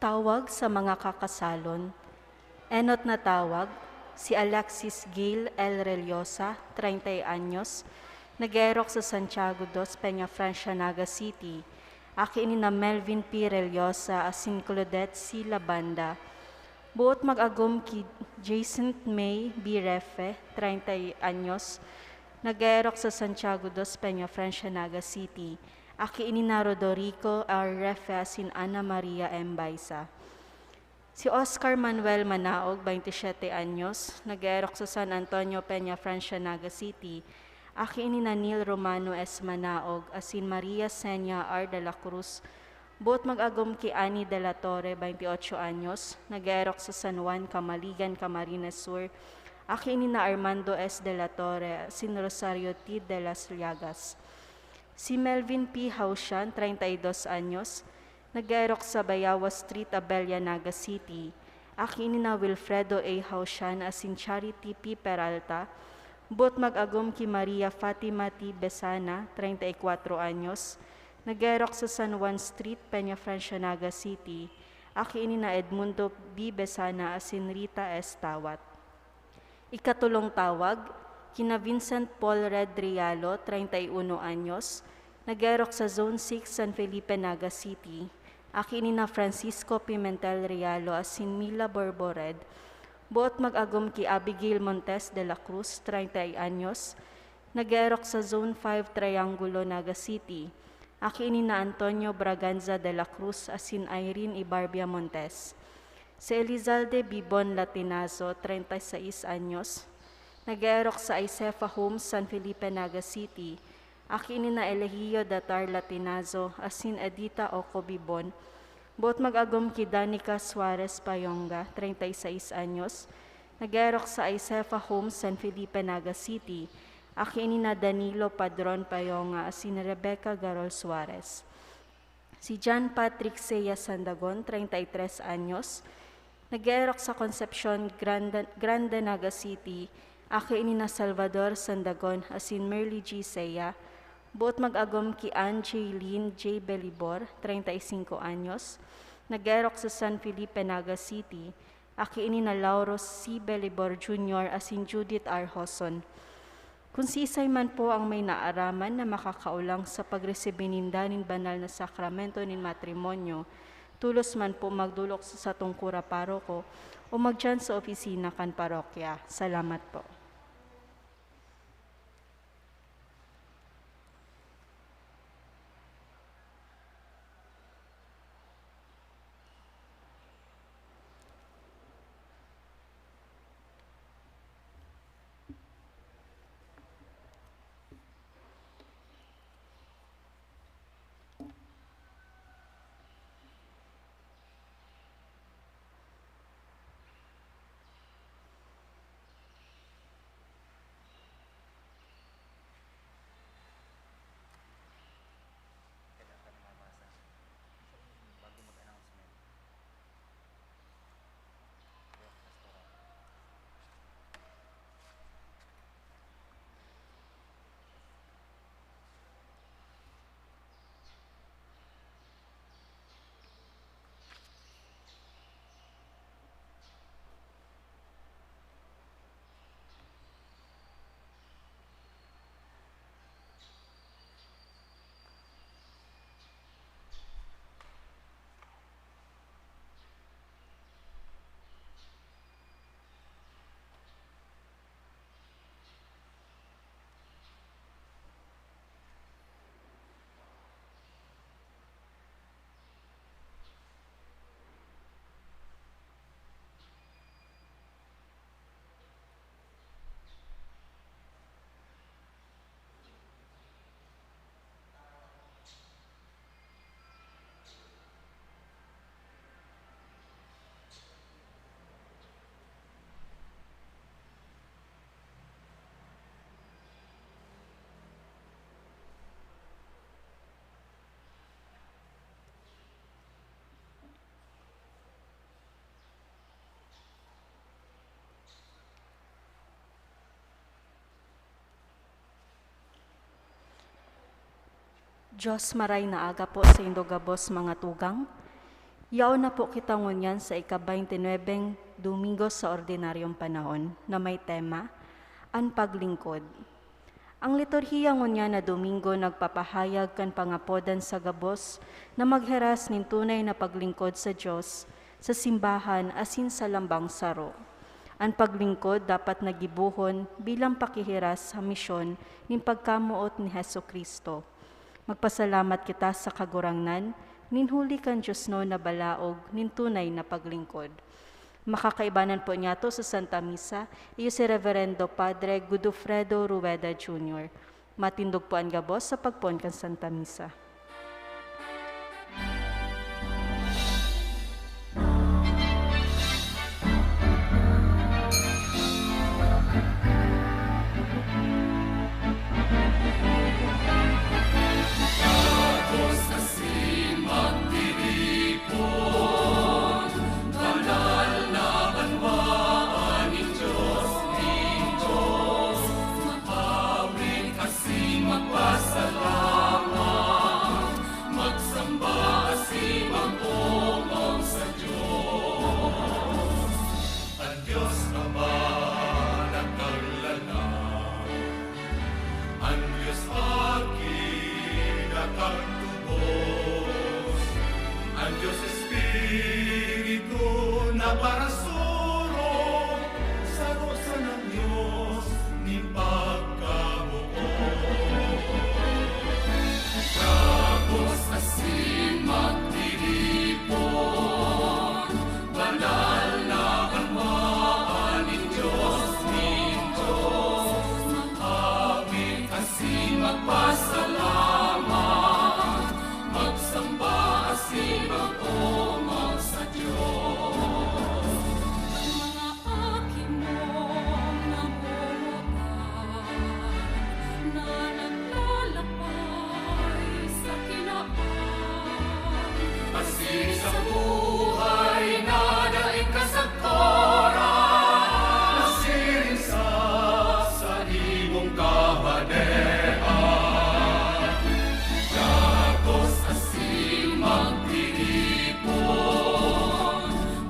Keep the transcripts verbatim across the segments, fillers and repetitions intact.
Tawag sa mga kakasalon. Enot na tawag, si Alexis Gail L. Rellosa, treinta y anyos, nag-eerok sa Santiago dos, Peñafrancia, Naga City. Aki ini na Melvin P. Rellosa asin Claudette C. Labanda. Boot mag-agom ki Jacinth May B. Refe, treinta y anyos, nag-eerok sa Santiago dos, Peñafrancia, Naga City. Aki ini na Rodorico R. Refe asin Ana Maria M. Baisa. Si Oscar Manuel Manaog, baynte siyete anyos, nag-eerok sa San Antonio, Peñafrancia, Naga City. Aki ini na Neil Romano S. Manaog asin Maria Senia R. de la Cruz. Boot mag-agom ki Annie de la Torre, baynte otso anyos, nag-eerok sa San Juan, Camaligan, Camarines Sur. Aki ini na Armando S. de la Torre asin Rosario T. de las Llagas. Si Melvin P. Hausian, treinta y dos anyos, nag-eerok sa Bayawa Street, Abella, Naga City. Aki ini na Wilfredo A. Hausian asin Charity P. Peralta. Boot mag-agom ki Maria Fatima T. Besana, treinta y cuatro anyos, nag-eerok sa San Juan Street, Peñafrancia, Naga City. Aki ini na Edmundo B. Besana asin Rita S. Tawat. Ikatolong tawag, kina Vincent Paul Red Rialo, treinta y uno anyos, nag-eerok sa Zone six, San Felipe, Naga City. Aki ini na Francisco Pimentel Rialo asin Mila Borbored. Boot mag-agom ki Abigail Montes de la Cruz, treinta y anyos, nag-eerok sa Zone five, Triangulo, Naga City. Aki ini na Antonio Braganza de la Cruz asin Irene Ibarbia Montes. Si Elizalde Bibon Latinazo, treinta y seis anyos, nag-eerok sa Icefa Homes, San Felipe, Naga City. Aki ini na Eligio Datar Latinazo asin Edita Oco Bibon. Boot mag-agom ki Danica Suarez Payonga, treinta y seis anyos, nag-eerok sa Icefa Homes, San Felipe, Naga City. Aki ini na Danilo Padron Payonga asin Rebecca Garol Suarez. Si John Patrick Seiya Sandagon, treinta y tres anyos, nag-eerok sa Concepcion, Grande, Grande, Naga City. Aki ini na Salvador Sandagon asin Merly G. Seiya. Boot mag-agom ki Ann Jaylene J. Belibor, treinta y cinco anyos, nag-eerok sa San Felipe, Naga City. Aki ini na Lauro C. Belibor Junior asin Judith R. Hoson. Kun siisay man po ang may naaraman na makakaolang sa pagresibi ninda nin banal na sakramento nin matrimonyo, tolos man po magdolok sa satong kura paroko o magdiyan sa opisina kan parokya. Salamat po. Diyos, maray na aga po saindo gabos, mga tugang. Yaon na po kita ngunyan sa ika-baynte nuebeng Domingo sa Ordinaryong Panahon na may tema, An Paglingkod. Ang liturhiya ngunyan na Domingo nagpapahayag kan pangapodan sa gabos na maghiras nin tunay na paglingkod sa Dios, sa simbahan asin sa lambang saro. An paglingkod dapat na gibohon bilang pakihiras sa misyon nin pagkamoot ni Jesu-Cristo. Magpasalamat kita sa Kagurangnan nin huli kan diosnon na balaog nin tunay na paglingkod. Makakaibanan po niyato sa Santa Misa, iyo si Reverendo Padre Godofredo Rueda Junior. Matindog po an gabos sa pagpoon kan Santa Misa. An Dios Ama na Kaglalang, an Dios Aki na Kagtubos, an Dios Espiritu na parasurog, saro sanang Dios nin pagkabuot. Gabos asin magtiripon, banal na banwaan nin Dios, nin Dios. Mag-awit asin magpasalamat, magsamba asin mag-omon sa Dios. An mga aki mong namumuhay na naglalakbay sa kinaban, asin sa buhay na daing kasagkoran, nasiring sa saimong kahadean. Gabos asin magtiripon,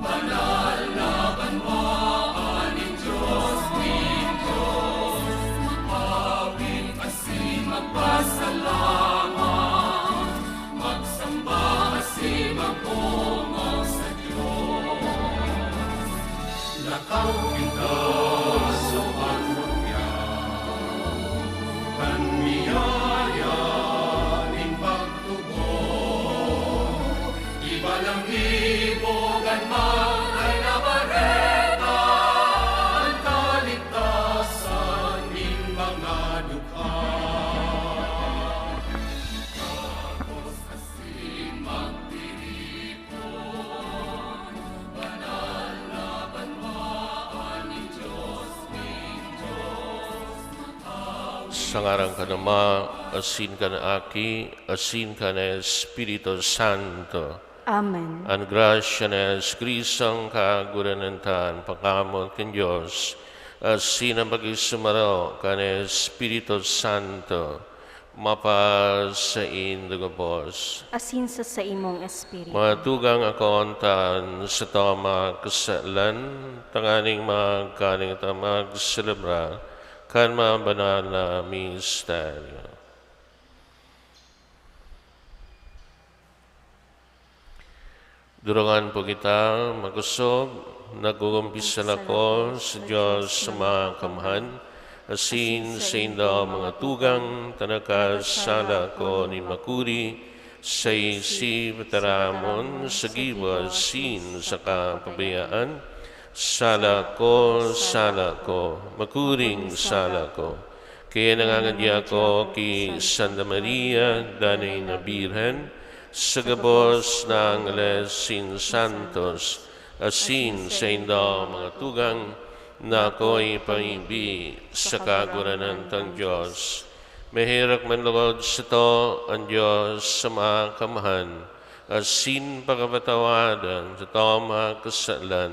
banal na banwaan nin Dios, nin Dios. Mag-awit asin magpasalamat, magsamba asin mag-omon sa Dios. Lakaw kita sa pagtugyan kan biyaya nin pagtubod. Ibalanghibog an Maray na Bareta, an kaligtasan nin mga dukha. Gabos asin magtiripon, banal na banwaan nin Dios, nin Dios. Sa ngaran kan Ama, asin kan Aki, asin kan Espiritu Santo. Amen. An grasya ni Jesu-Cristo, an Kagurangnan ta, an pagkamoot kan Dios, asin an pakisumaro kan Espiritu Santo, mapasaindo gabos. Asin sa saimong espiritu. Mga tugang, akoon ta an satong mga kasalan, tanganing magkaning ta magselebra kan mga banal na misteryo. Durongan po kita, makosog. Nagkukumpisal ako sa Dios sa mga kamhan, asin saindo, mga tugang, ta nagkasala ako nin makuri, sa isip, tataramon, sa gibo, asin sa kapabayaan. Sala ko, sala ko, makuring sala ko. Kaya nangangadi ako ki Santa Maria, danay na Birhen, sa gabos na angheles asin santos, asin saindo, mga tugang, na ako ipamibi sa Kagurangnan tang Dios. Maherak man logod sato an Dios sa mga kamhan, asin pakapatawadan sato mga kasalan,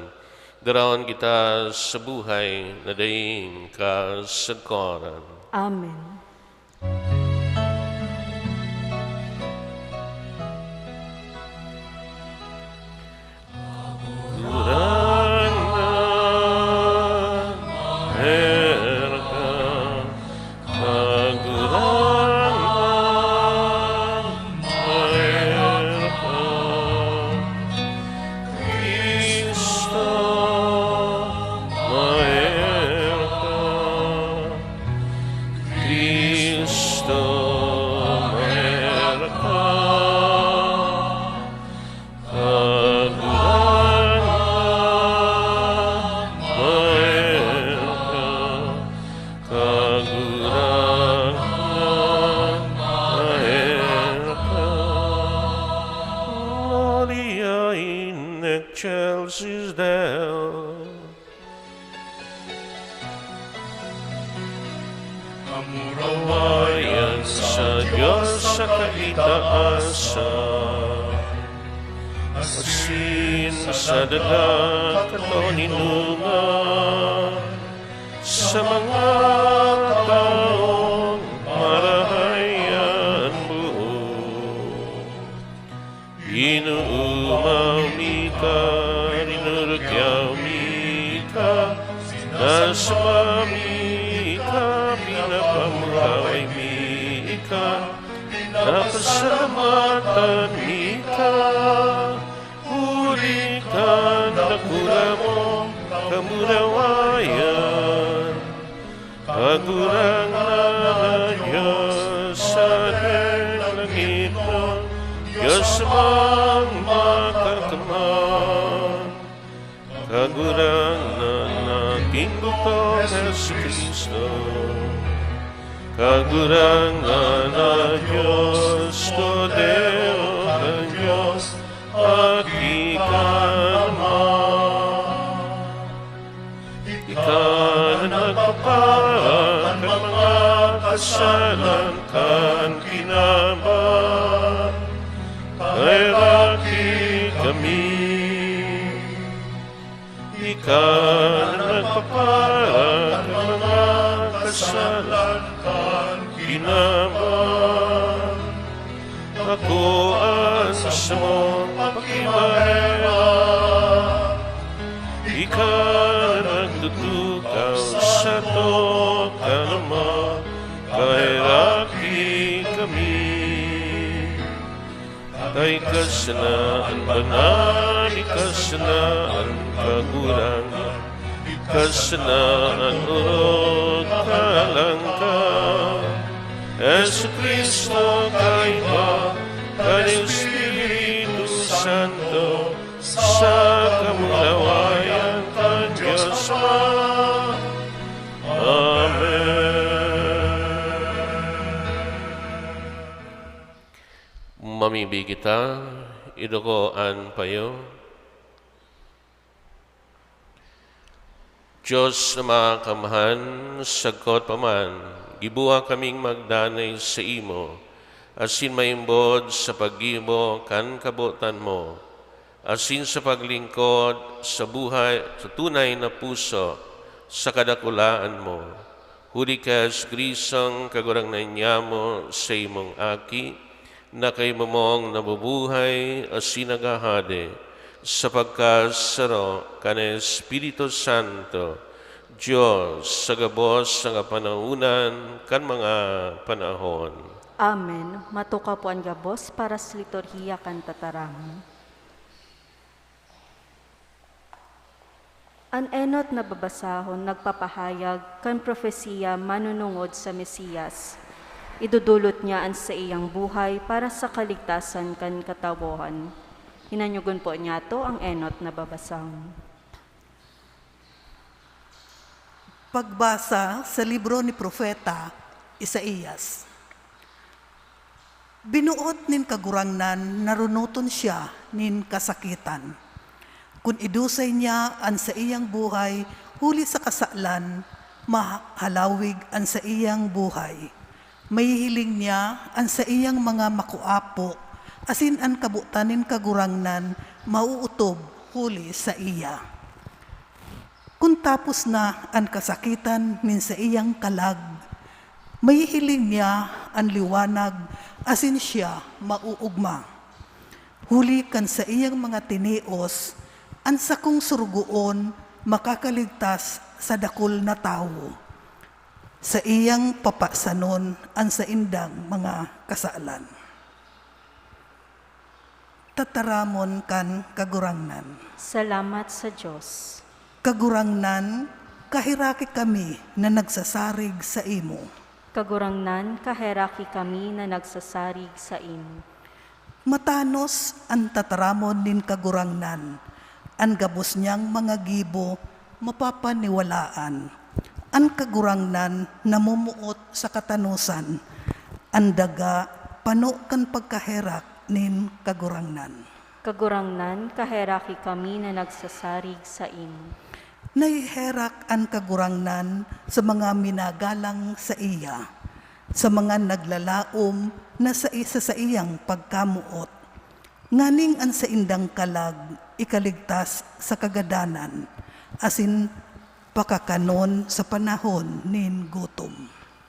daraon kita sa buhay na daing kasagkoran. Amen. Excelsis Deo. Kamurawayan sa Dios sa kaitaasan, asin sa daga katoninongan, sa mga tawong marahay an buot. Inoomaw mi ka, rinurugyaw mi ka, sinasamba mi ka, pinapamuraway mi ka, pinapasalamatan mi ka, huli kan dakula mong kamurawayan. Kagurangnan na Dios, sa langit mo, Dios mang makakamhan. Kagurangnan na ating buto, Jesu-Cristo. Kagurangnan na Dios, Kordero kan Dios, Aki kan Ama. Ika na nagpapara kan mga kasalan kan kinaban, kaheraki kami. Ika na nagpapara kan mga kasalan kan kinaban, ako an samong pakimaherak. Ika na nagtutukaw sato kan Ama, kaheraki kami. Ika sana an banal, ika sana an kagurangnan, ika sana an orog, kahalangkahan. Jesu-Cristo, kaiba kan Espiritu Santo, sa kamurawayan kan Dios Ama. Amen. Mamibi kita, iduko an payo. Dios na makakamhan, sagkod pa man, giboha kaming magdanay saimo, asin maimbod sa paggibo kan kabotan mo, asin sa paglingkod sa buhay sa tunay na puso sa kadakulaan mo. Huli ki Jesu-Cristong Kagurangnan niamo, saimong Aki, na kaiba mong nabubuhay asin naghahade sa pagkasaro kan Espiritu Santo, Dios, sa gabos na kapanahonan kan mga panahon. Amen. Matukaw po an gabos para sa liturhiya kan tataramon. An enot na babasahon nagpapahayag kan propesiya manunungod sa Mesias. Idodolot niya an saiyang buhay para sa kaligtasan kan katawohan. Hinanyogon po niyato an enot na babasahon. Pagbasa sa libro ni Propeta Isaias. Binuot nin Kagurangnan na runoton siya nin kasakitan. Kun idusay niya an saiyang buhay huli sa kasalan, mahalawig an saiyang buhay. Mahihiling niya an saiyang mga makuapo, asin an kabotan nin Kagurangnan maootob huli saiya. Kun tapos na an kasakitan nin saiyang kalag, mahihiling niya an liwanag, asin siya maoogma. Huli kan saiyang mga tinios, an sakong sorogoon makakaligtas sa dakul na tawo. Saiyang papasanon an saindang mga kasalan. Tataramon kan Kagurangnan. Salamat sa Dios. Kagurangnan, kaheraki kami na nagsasarig saimo. Kagurangnan, kaheraki kami na nagsasarig saimo. Matanos an tataramon nin Kagurangnan, an gabos niyang mga gibo mapapaniwalaan. An Kagurangnan namumuot sa katanosan, an daga pano kan pagkaherak nin Kagurangnan. Kagurangnan, kaheraki kami na nagsasarig saimo. Naheherak an Kagurangnan sa mga minagalang saiya, sa mga naglalaom na sa, sa saiyang pagkamoot, nganing an saindang kalag ikaligtas sa kagadanan, asin pakakanon sa panahon nin gutom.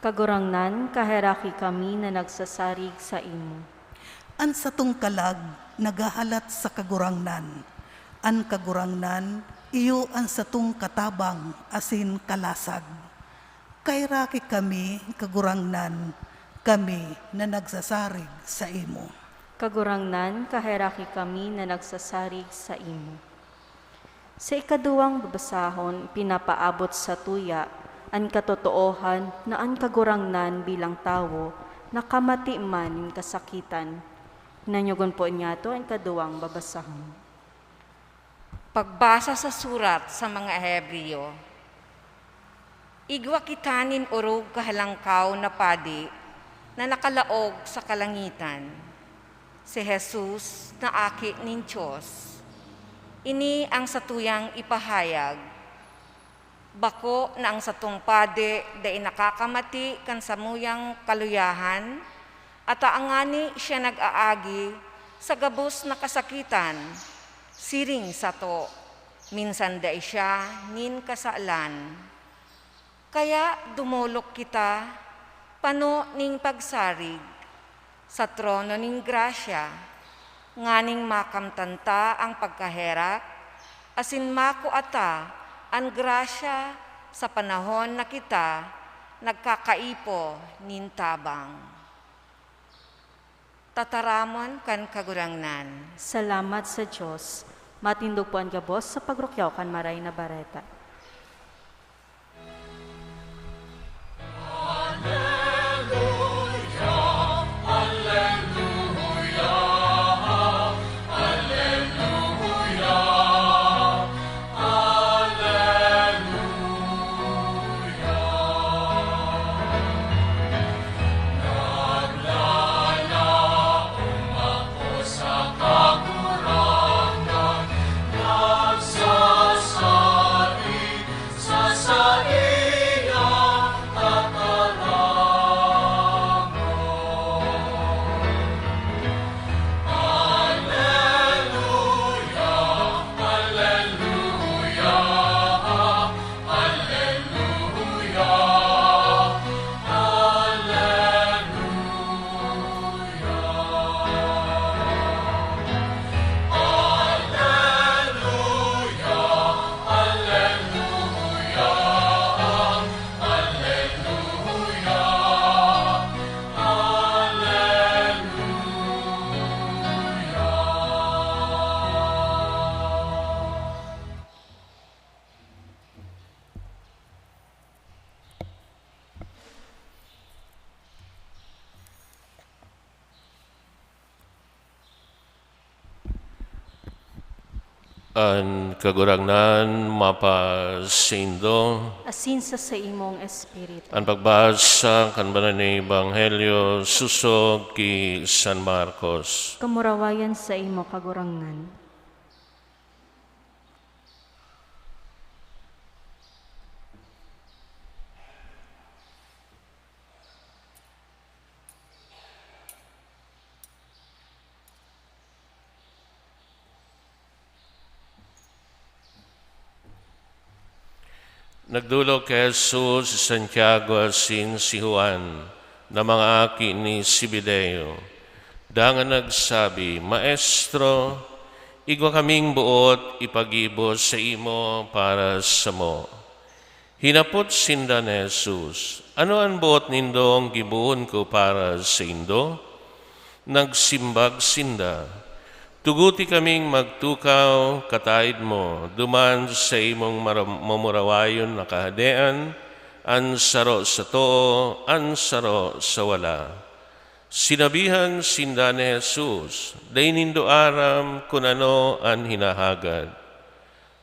Kagurangnan, kaheraki kami na nagsasarig saimo. An satong kalag naghahalat sa Kagurangnan. An Kagurangnan iyo an satong katabang asin kalasag. Kaheraki kami, Kagurangnan, kami na nagsasarig saimo. Kagurangnan, kaheraki kami na nagsasarig saimo. Sa ikaduwang babasahon, pinapaabot satuya an katotoohan na an Kagurangnan bilang tawo nakamati man nin kasakitan. Hinanyogon po niyato an ikaduwang babasahon. Pagbasa sa surat sa mga Hebreo. Igwa kita nin orog kahalangkaw na padi na nakalaog sa kalangitan, si Jesus na Aki nin Dios. Ini ang satuyang ipahayag, bako na ang satong padi dai nakakamati kan samuyang kaluyahan, ata ngani siya nag-aagi sa gabos na kasakitan, siring sato, minsan dai siya nin kasalan. Kaya dumolok kita, pano nin pagsarig, sa trono nin grasya, nganing makamtan ta an pagkaherak, asin makua ta an grasya sa panahon na kita nagkakaipo nin tabang. Tataramon kan Kagurangnan. Salamat sa Dios. Matindog po an gabos sa pagrukyaw kan Maray na Bareta. An Kagurangnan mapasaindo. Asin sa saimong espiritu. An pagbasa kan Banal na Ebanghelyo sosog ki San Marcos. Kamurawayan saimo, Kagurangnan. Nagdolok ki Jesus si Santiago asin si Juan, na mga aki ni Zebedeo, dangan nagsabi, "Maestro, igwa kaming boot ipagibo saimo para samo." Hinapot sinda ni Jesus, "Ano an boot nindong gibohon ko para saindo?" Nagsimbag sinda, "Tuguti kaming magtukaw kataed mo duman sa saimong mara-, mamurawayon na kahadean, an saro sa too, an saro sa wala." Sinabihan sinda ni Jesus, "Dai nindo aram kun ano an hinahagad."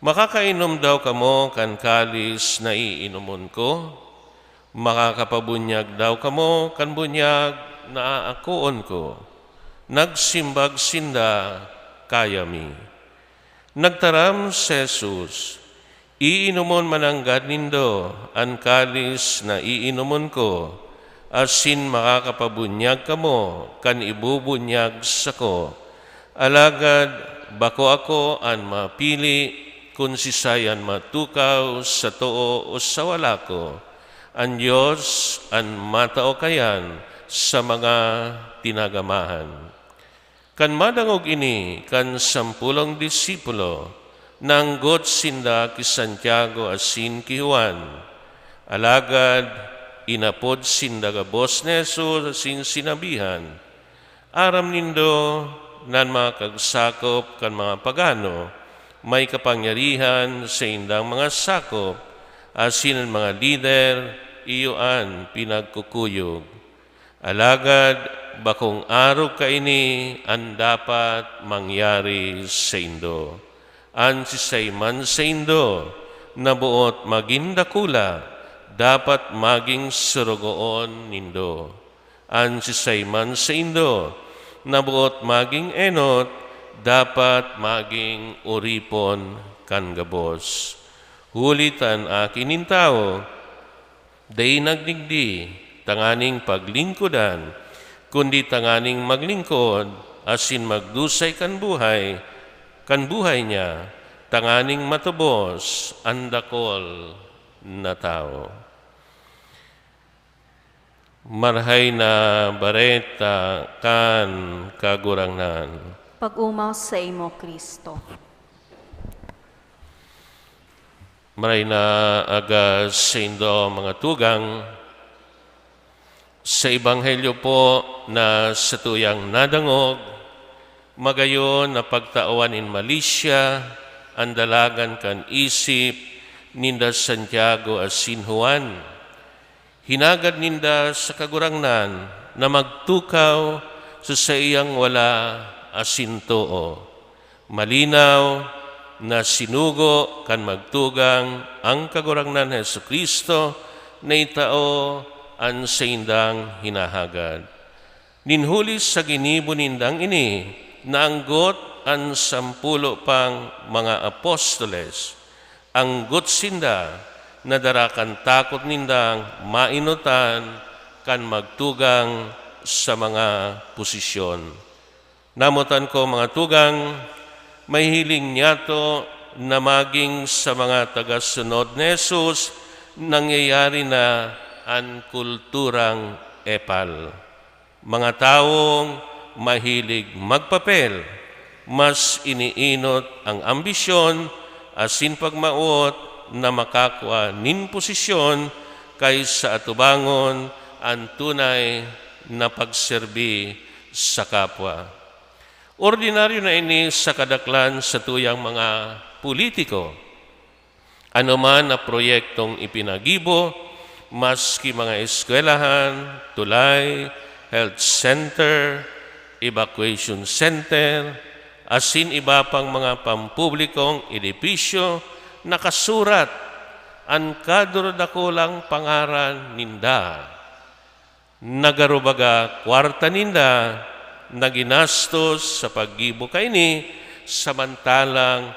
"Makakainom daw kamo kan kalis na iinomon ko? Makakapabunyag daw kamo kan bunyag na aakoon ko?" Nagsimbag sinda, kaya mi. Nagtaram si Jesus, "Iinomon mananggad nindo an kalis na iinomon ko, asin makakapabunyag kamo kan ibubunyag sako. Alagad bako ako an mapili kun siisay an matukaw sa too o sa wala ko. An Dios an matao kaiyan sa mga tinagamahan." Kan madangog ini kan sampolong disipulo, naanggot sinda ki Santiago asin ki Juan. Alagad inapod sinda gabos ni Jesus asin sinabihan, "Aram nindo na an mga kagsakop kan mga pagano may kapangyarihan sa indang mga sakop, asin an mga lider iyo an pinagkukuyog. Alagad bakong arog kaini an dapat mangyari saindo. An siisay man saindo na boot magin dakula, dapat magin sorogoon nindo. An siisay man saindo na boot magin enot, dapat magin oripon kan gabos. Huli ta an Aki nin Tawo dai nagdigdi tanganing paglingkodan, kundi tanganing maglingkod asin magdusay kan buhay, kan buhay niya, tanganing matubos an dakul na tawo." Marahay na Bareta kan Kagurangnan. Pag-omaw saimo, Cristo. Maray na aga saindo, mga tugang. Sa ebanghelyo po na satuyang nadangog, magayon na pagtawan nin malisya an dalagan kan isip ninda Santiago asin Juan. Hinagad ninda sa Kagurangnan na magtukaw sa saiyang wala asin too. Malinaw na sinugo kan magtugang an Kagurangnan Jesu-Cristo na itao an saindang hinahagad. Nin huli sa ginibo nindang ini, naanggot an sampulo pang mga apostoles. Anggot sinda na dara kan takot nindang maenotan kan magtugang sa mga posisyon. Namotan ko, mga tugang, mahihiling niyato na magin sa mga tagasunod ni Jesus nangyayari na an kulturang epal. Mga tawong mahilig magpapel, mas iniinot ang ambisyon asin pagmawot na makakua nin posisyon kaysa atubangon an tunay na pagserbi sa kapwa. Ordinaryo na ini sa kadaklan satuyang mga politiko. Anoman na proyektong ipinagibo, maski mga eskwelahan, tulay, health center, evacuation center, asin iba pang mga pampublikong edipisyo, nakasurat an kadurdakulang pangaran ninda. Nagaro baga kwarta ninda na ginastos sa paggibo kaini, samantalang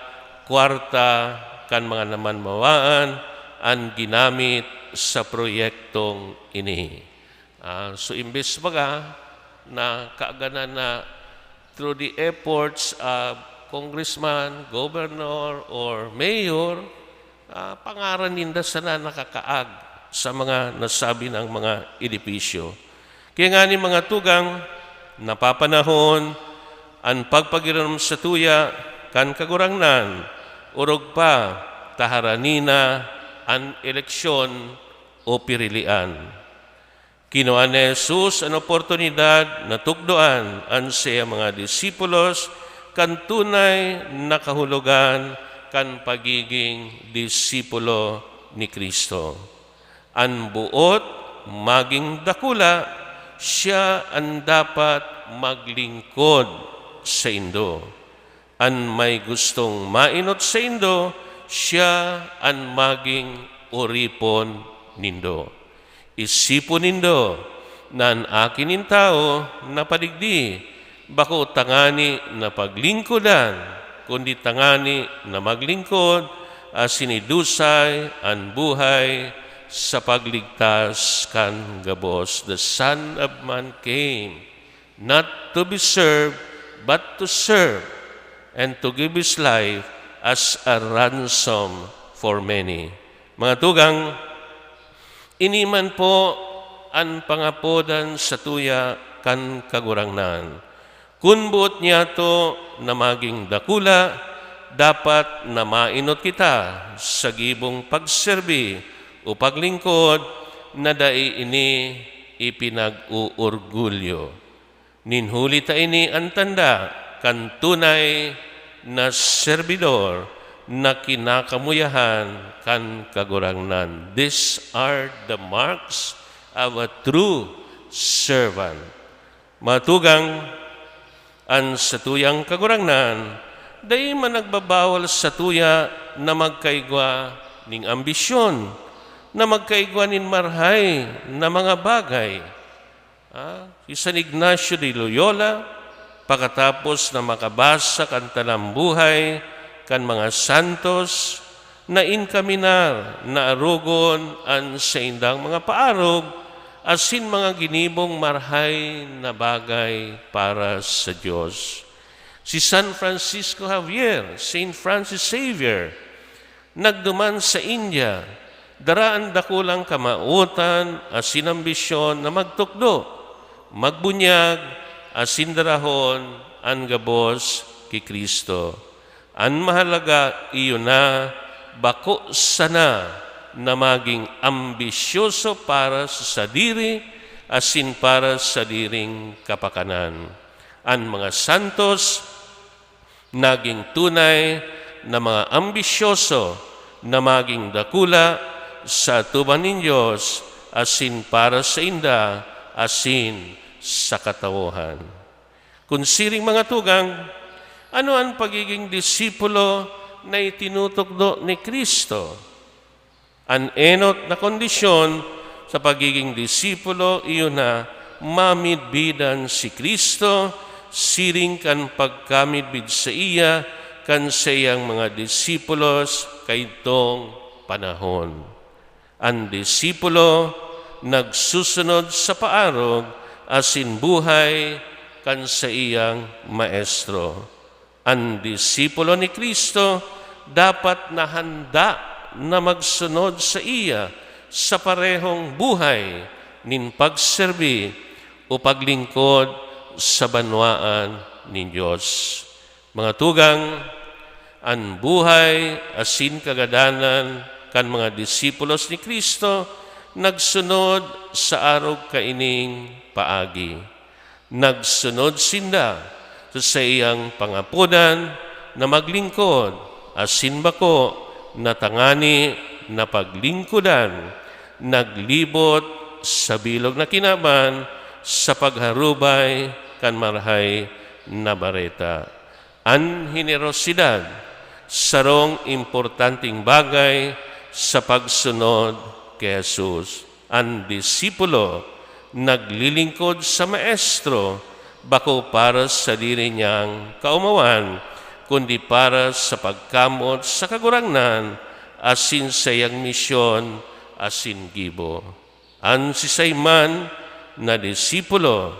kwarta kan mga namanmawaan an ginamit sa proyektong ini. Ah, so, imbes baga na kaaganan na through the efforts of congressman, governor, or mayor, ah, pangaran ninda sana nakakaag sa mga nasabi nang mga edipisyo. Kaya ngani, mga tugang, napapanahon an pagpagirinom satuya kan Kagurangnan, orog pa ta harani na an eleksyon o pirilian. Kinua ni Jesus an oportunidad na tukdoan an saiyang mga disipulos kan tunay na kahulogan kan pagigin disipulo ni Cristo. An boot magin dakula, siya an dapat maglingkod saindo. An may gustong maenot saindo, siya an magin oripon nindo. Isipon nindo na an Aki nin Tawo napadigdi bako tangani na paglingkodan, kundi tangani na maglingkod asin idusay an buhay sa pagligtas kan gabos. The Son of Man came not to be served, but to serve, and to give his life as a ransom for many. Mga tugang, ini man po an pangapodan satuya kan Kagurangnan. Kun boot niyato na maging dakula, dapat na mainot kita sa gibong pagserbi o paglingkod na dai ini ipinag-oorgulyo. Nin huli ta ini an tanda kan tunay na serbidor na kinakamuyahan kan Kagurangnan. These are the marks of a true servant. Mga tugang, an satuyang Kagurangnan dai man nagbabawal satuya na magkaigwa nin ambisyon, na magkaigwa nin marhay na mga bagay. Ah, si San Ignacio de Loyola, pakatapos na makabasa kan tanang buhay kan mga santos, nainkaminar na arogon an saindang mga paarog asin mga ginibong marhay na bagay para sa Dios. Si San Francisco Javier, Saint Francis Xavier, nagduman sa India, dara an dakulang kamawotan asin ambisyon na magtukdo, magbunyag, asin darahon an gabos ki Cristo. An mahalaga iyo na bako sana na maging ambisyoso para sa sadiri asin para sa sadiring kapakanan. An mga santos naging tunay na mga ambisyoso na maging dakula sa atuban nin Dios asin para sainda asin sa katawohan. Kun siring, mga tugang, ano an pagiging disipulo na itinutukdo ni Cristo? An enot na kondisyon sa pagiging disipulo iyo na mamidbidan si Cristo siring kan pagkamidbid saiya kan saiyang mga disipulos kaidtong panahon. An disipulo nagsusunod sa paarog asin buhay kan saiyang Maestro. An disipulo ni Cristo dapat na handa na magsunod saiya sa parehong buhay nin pagserbi o paglingkod sa banwaan nin Dios. Mga tugang, an buhay asin kagadanan kan mga disipulos ni Cristo nagsunod sa arog kaining paagi. Nagsunod sinda sa saiyang pangapodan na maglingkod, asin bako na tangani na paglingkodan, naglibot sa bilog na kinaban sa pagharubay kan Marahay na Bareta. An henerosidad, sarong importanteng bagay sa pagsunod ki Jesus. An disipulo naglilingkod sa Maestro, bako para sa sadiri niyang kaomawan, kundi para sa pagkamot sa Kagurangnan asin saiyang misyon asin gibo. An siisay man na disipulo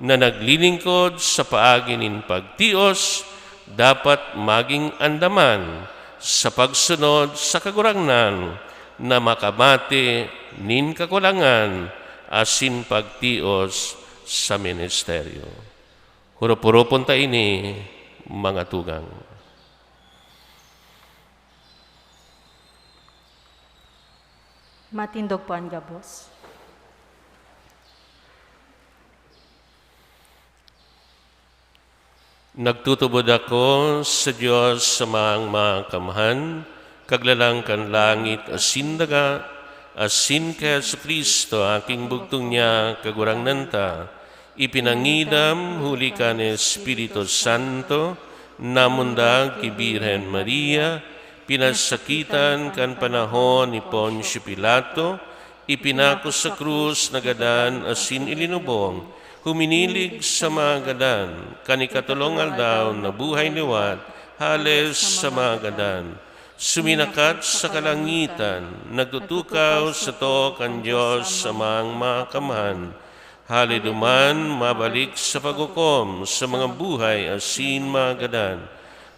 na naglilingkod sa paagi nin pagtios dapat magin andaman sa pagsunod sa Kagurangnan na makamate nin kakulangan asin pagtios sa ministeryo. Hurup-hurupon ta ini, mga tugang. Matindog po an gabos. Nagtutubod ako sa Dios, Amang Makamhan, Kaglalang kan langit asin daga, asin ki Jesu-Cristo, aking bugtong niya, Kagurangnan ta, ipinangidam huli kan Espiritu Santo, namundag ki Birhen Maria, pinasakitan kan panahon ni Poncio Pilato, ipinako sa krus, nagadan asin ilinubong, Huminilig sa mga gadan, kan ikatolong aldaw nabuhay liwat, hale sa mga gadan. Suminakat sa kalangitan, nagtutukaw sa too kan Dios Amang Makamhan. Hale duman, mabalik sa paghukom sa mga buhay asin mga gadan.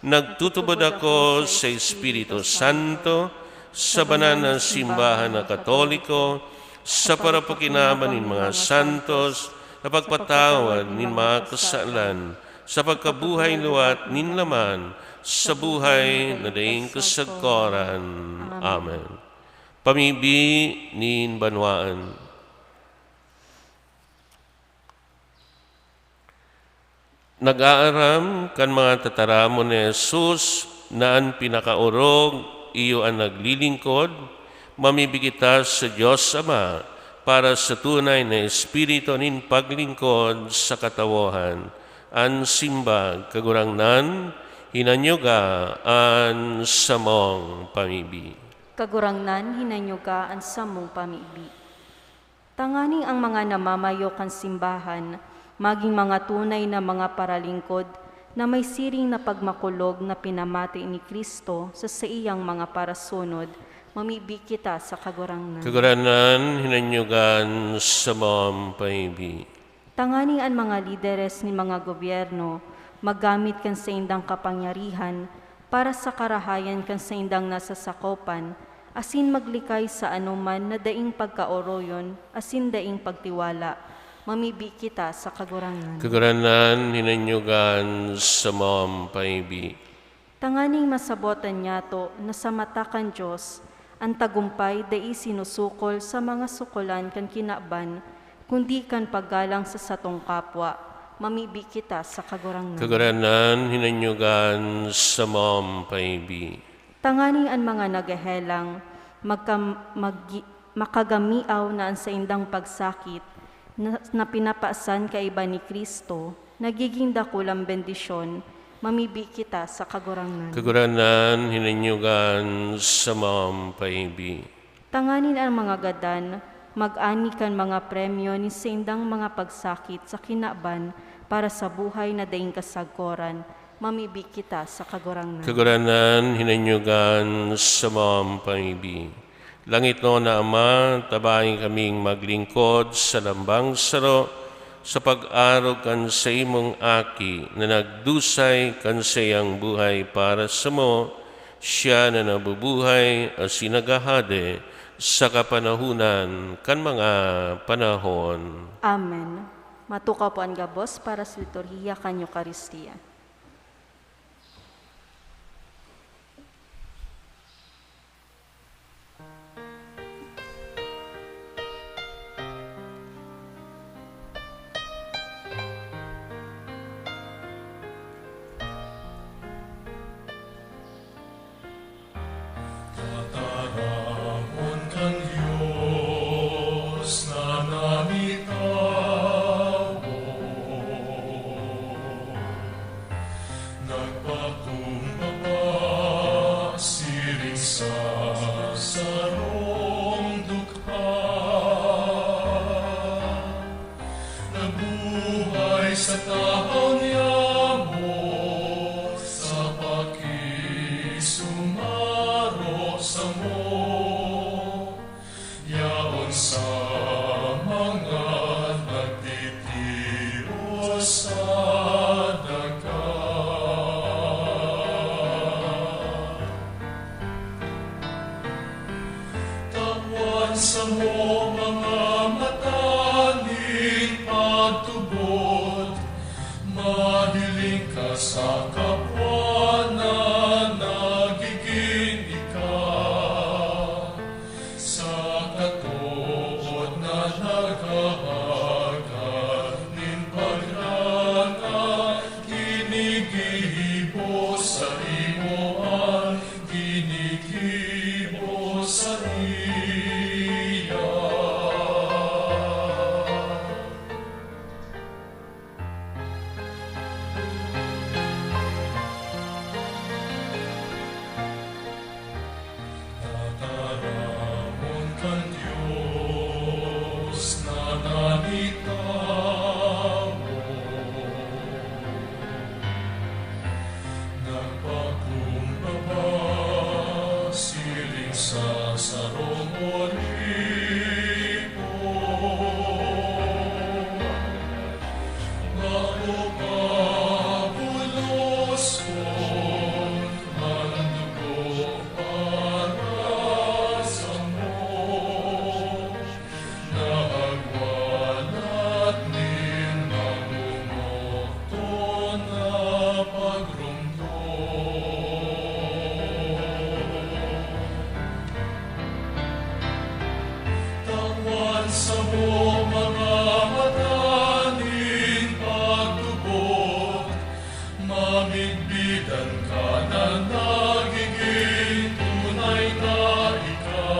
Nagtutubod ako sa Espiritu Santo, sa banal na simbahan na Katoliko, sa parapakinaban nin mga santos, sa pagpatawad nin mga kasalan, sa pagkabuhay liwat nin laman, sa buhay na daing kasagkoran. Amen. Pamibi nin banwaan. Nag-aaram kan mga tataramon ni Jesus na an pinakaorog iyo an naglilingkod, mamibi kita sa Dios Ama para sa tunay na espiritu nin paglingkod sa katawohan. An simbag, Kagurangnan, hinanyuga an samong pamibi. Kagurangnan, hinanyuga an samong pamibi. Tanganing ang mga namamayo kan simbahan magin mga tunay na mga paralingkod na may siring na pagmakulog na pinamati ni Cristo sa saiyang mga parasunod, mamibi kita sa Kagurangnan. Kagurangnan, hinanyugan sa mga paibi. Tanganing an mga lideres ni mga gobyerno maggamit kan saindang kapangyarihan para sa karahayan kan saindang nasasakopan, asin maglikay sa anoman na daing pagkaoroyon asin daing pagtiwala, mamibi kita sa Kagurangnan. Kagurangnan, hinanyugan sa mga paibi. Tanganing masabotan niyato na sa mata kan Dios, an tagumpay dai sinusukol sa mga sukolan kan kinaban, kundi kan paggalang sa satong kapwa, mamibi kita sa Kagurangnan. Kagurangnan, hinanyugan sa mga paibi. Tanganing an mga naghehelang magka-, maggi-, makagamiaw na an saindang pagsakit na, na pinapasan kaiba ni Cristo, nagiging dakulang bendisyon, mamibi kita sa Kagurangnan. Kagurangnan, hinanyugan sa mga paibi. Tanganing an mga gadan mag-ani kan mga premyo ni saindang mga pagsakit sa kinaban para sa buhay na daing kasagkoran, mamibi kita sa Kagurangnan. Kagurangnan, hinanyugan sa mga paibi. Langitnon na Ama, tabahi kaming maglingkod sa lambang saro sa pag-arog kan saimong Aki na nagdusay kan saiyang buhay para samo, siya na nabubuhay asin naghahade sa kapanahonan kan mga panahon. Amen. Matukaw po an gabos para sa liturhiya kan Eukaristia. Tataramon kan Dios na nangitawo, nagpakumbaba siring sa sarong dukha. Nabuhay sa tahaw niya mo, sa pakisumaro samo. Yaon sa mga nagtitios sa daga. Tawan samo mga mata nin pagtubod, mahiling ka sa kapwa na nagiging ika, sa katood na naghahagad nin pagranga, ginigibo sa imo an ginigibo saiya. Sa sarong oripon, bako pa buloskon an dugo para samo. Nagwalat nin magumokton na pagromdom. Tawan samo mga mata nin pagtubod, mamigbitan ka na nagiging tunay na ika.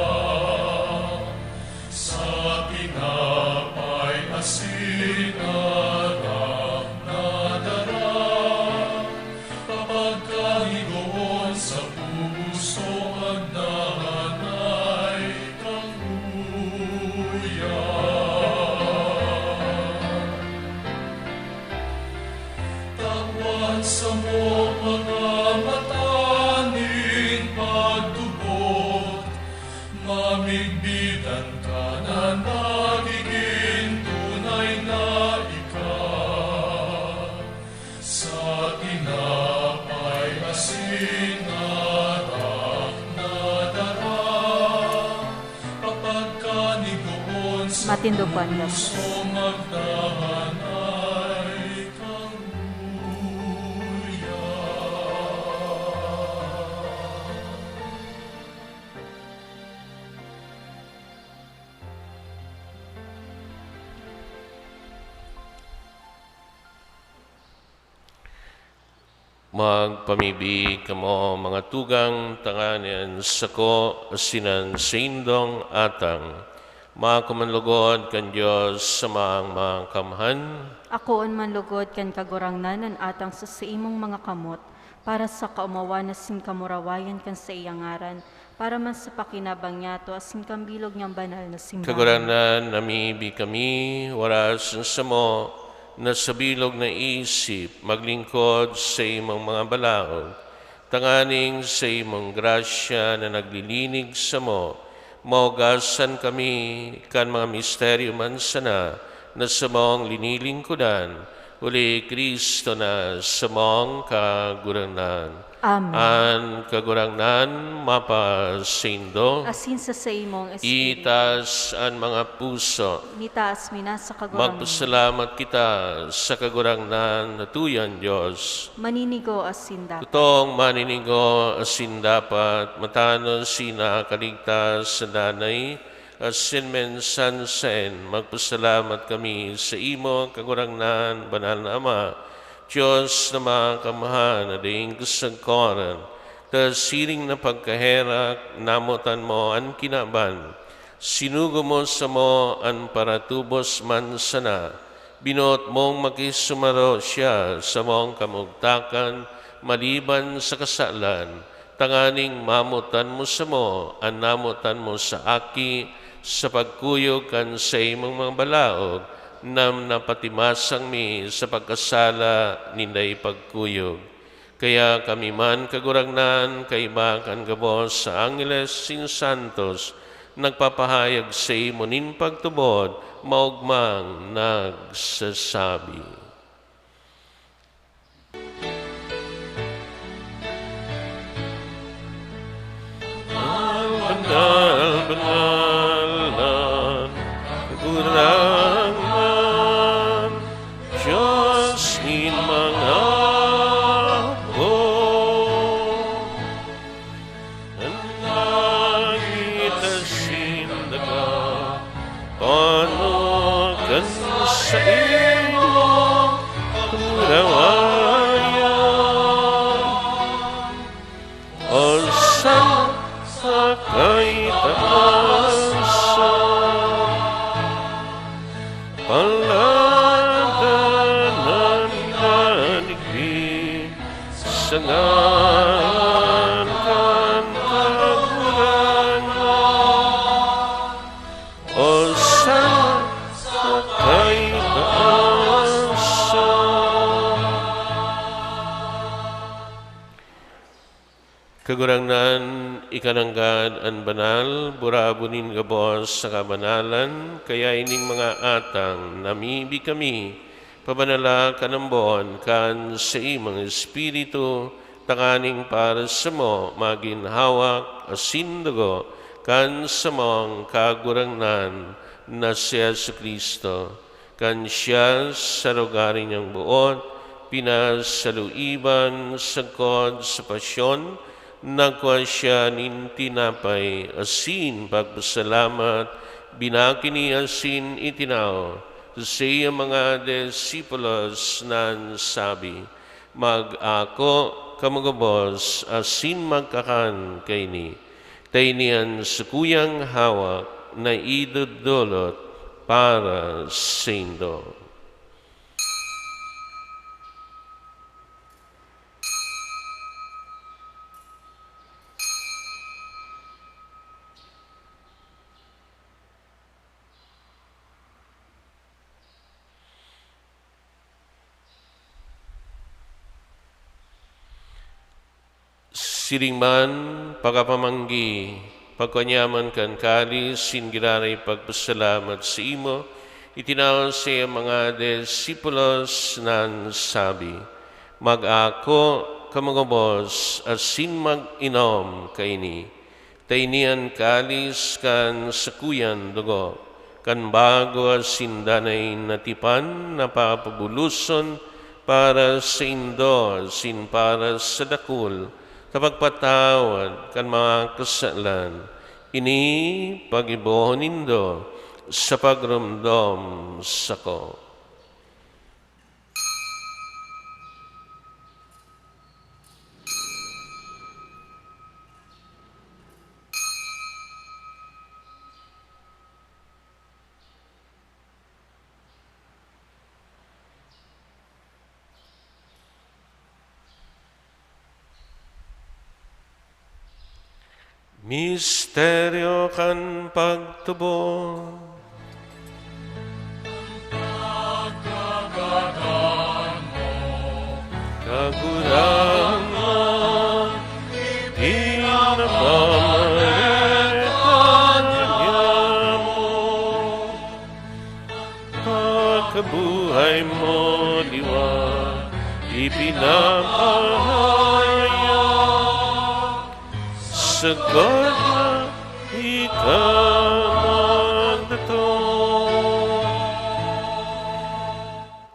Sa tinapay, asin, arak na dara, kapagkanigoon sa puso, agdanay kang uya. Tawan samo mga mata nin pagtubod, mamigbitan ka na nagiging tunay na ika. Sa tinapay, asin, arak na dara, kapagkanigoon sa Matindog po ang puso, Diyos. Magdanay kang uya. Magpamibi kamo, mga tugang, tanganing an sako asin an saindong atang maako man logod kan Dios sa Amang Makamhan. Akoon man logod kan Kagurangnan an atang sa saimong mga kamot, para sa kaomawan asin kamurawayan kan saiyang ngaran, para man sa pakinabang niyato asin kan bilog niyang banal na simbahan. Kagurangnan, namibi kami, waras na samo, na sa bilog na isip maglingkod sa imong mga balaog, tanganing sa imong grasya na naglilinig samo, maugasan kami kan mga misteryo man sana na samong linilingkodan, huli Cristo na samong Kagurangnan. Amen. An Kagurangnan mapasaindo. Asin sa saimong espiritu. Itaas an mga puso. Mitaas mi na sa Kagurangnan. Magpasalamat kita sa Kagurangnan na tuyan Dios. Maninigo asin dapat. Totoong maninigo asin dapat, matanos na kaligtas sa danay, asin minsan saen, magpasalamat kami sa imo, Kagurangnan, Banal na Ama, Dios na makamhan na daing kasagkoran, ta siring na pagkaherak, namotan mo an kinaban. Sinugo mo samo an paratubos man sana. Binoot mong makisumaro siya sa samong kamugtakan maliban sa kasalan, tanganing mamotan mo samo an namotan mo sa Aki, sa pagkuyog kan saimong mga balaog, na napatimasang mi sa pagkasala nin dai pagkuyog. Kaya kami man, Kagurangnan, kaiba kan gabos sa angheles asin santos, nagpapahayag saimo nin pagtubod, maogmang nagsasabi. Banal, banal na Kagurangnan, Dios nin mga hukbo. An langit asin daga, panuga kan saimong kamurawayan. Hosanna sa kaitaasan. Paladan an nadigdi sa ngaran kan Kagurangnan. Hosanna sa kaitaasan. Kagurangnan, ika nanggad an banal, burabon nin gabos sa kabanalan, kaya ining mga atang namibi kami, pabanala ka nambon kan saimong Espiritu, tanganing para samo magin hawak asin dugo kan samong Kagurangnan na si Jesu-Cristo. Kan siya sa lugar niyang boot, pinasaluiban sagkod sa pasyon, nagkua siya nin tinapay asin pagpasalamat, binakini asin itinao sa saiyang mga disipulos nan sabi, "Mag-ako kamo gabos asin magkakan kaini. Ta ini an sakuyang hawak na idodolot para saindo." Siring man, pakapamanggi, pagkua niya man kan kalis, asin giraray pagpasalamat saimo, itinao sa mga disipulos nan sabi, "Mag-ako kamo gabos asin mag-inom kaini. Ta ini an kalis kan sakuyang dugo, kan bago asin danay na tipan na papabuloson para saindo asin para sa dakul, sa pagpatawad kan mga kasalan. Ini paggibohon nindo sa pagromdom sako." Misteryo kan pagtubod. Kagurangnan, pinapamarekan niamo. Pagkabuhay mo liwat, ipinapahayag, sagkod na ika magdatong.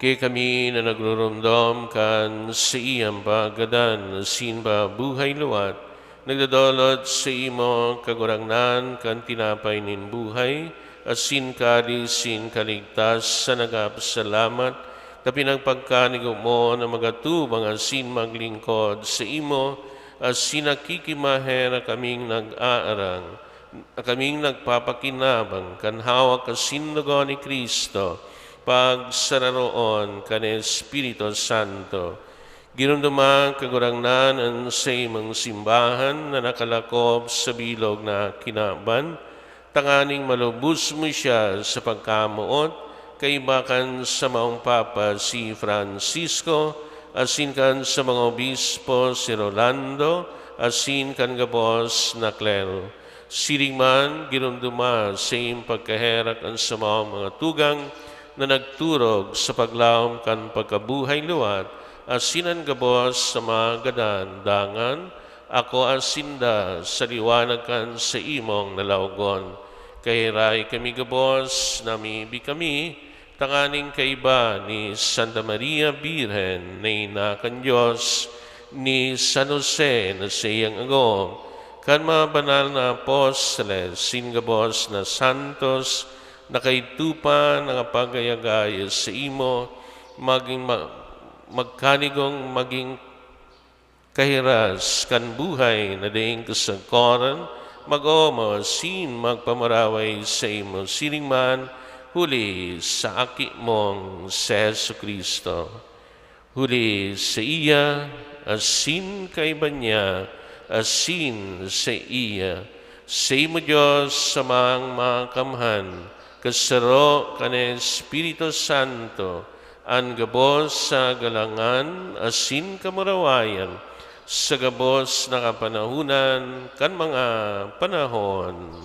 Kaya kami na nagruromdom kan saiyang paggadan asin pabuhay liwat, nagdodolot saimo, Kagurangnan, kan tinapay nin buhay, asin kalis nin kaligtasan, nagpapasalamat ta pinagpagkanigo mo na magatubang asin maglingkod saimo, asin nakikimahe na kaming nag-aarang, na kaming nagpapakinabang kan hawak asin dugo ni Cristo, pagsararoon kan Espiritu Santo. Giromdoma, Kagurangnan, an saimong simbahan na nakalakop sa bilog na kinaban, tanganing malubos mo siya sa pagkamoot, kaiba kan samong Papa si Francisco, asin kan samong obispo si Rolando, asin kan gabos na klero. Siring man, giromdoma sa iyong pagkaherak an samong mga tugang na nagturog sa paglaom kan pagkabuhay liwat, asin an gabos sa mga gadan, dangan akoa sinda sa liwanag kan saimong lalawogon. Kaherak kami gabos, namibi kami, tanganing kaiba ni Santa Maria Birhen na ina kan Dios, ni San Jose na saiyang agom, kan mga banal na apostoles, asin gabos na santos, na kaidto pa nakapag-ayagaya saimo, magin ma-, magkanigong magin kahiras kan buhay na daing kasagkoran, mag-omaw asin magpamaraway saimo siring man, huli sa Aki mong si Jesu-Cristo. Huli saiya, asin kaiba niya, asin saiya, saimo, Dios, Samang Makamhan, kasaro kan Espiritu Santo, an gabos sa galangan asin kamurawayan, sa gabos na kapanahonan kan mga panahon.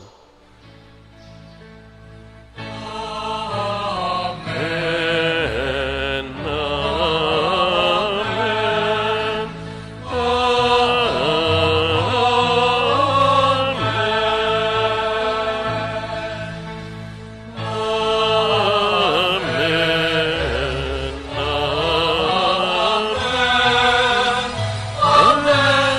Amen. Amen. Amen. Amen. Amen. Amen. Amen.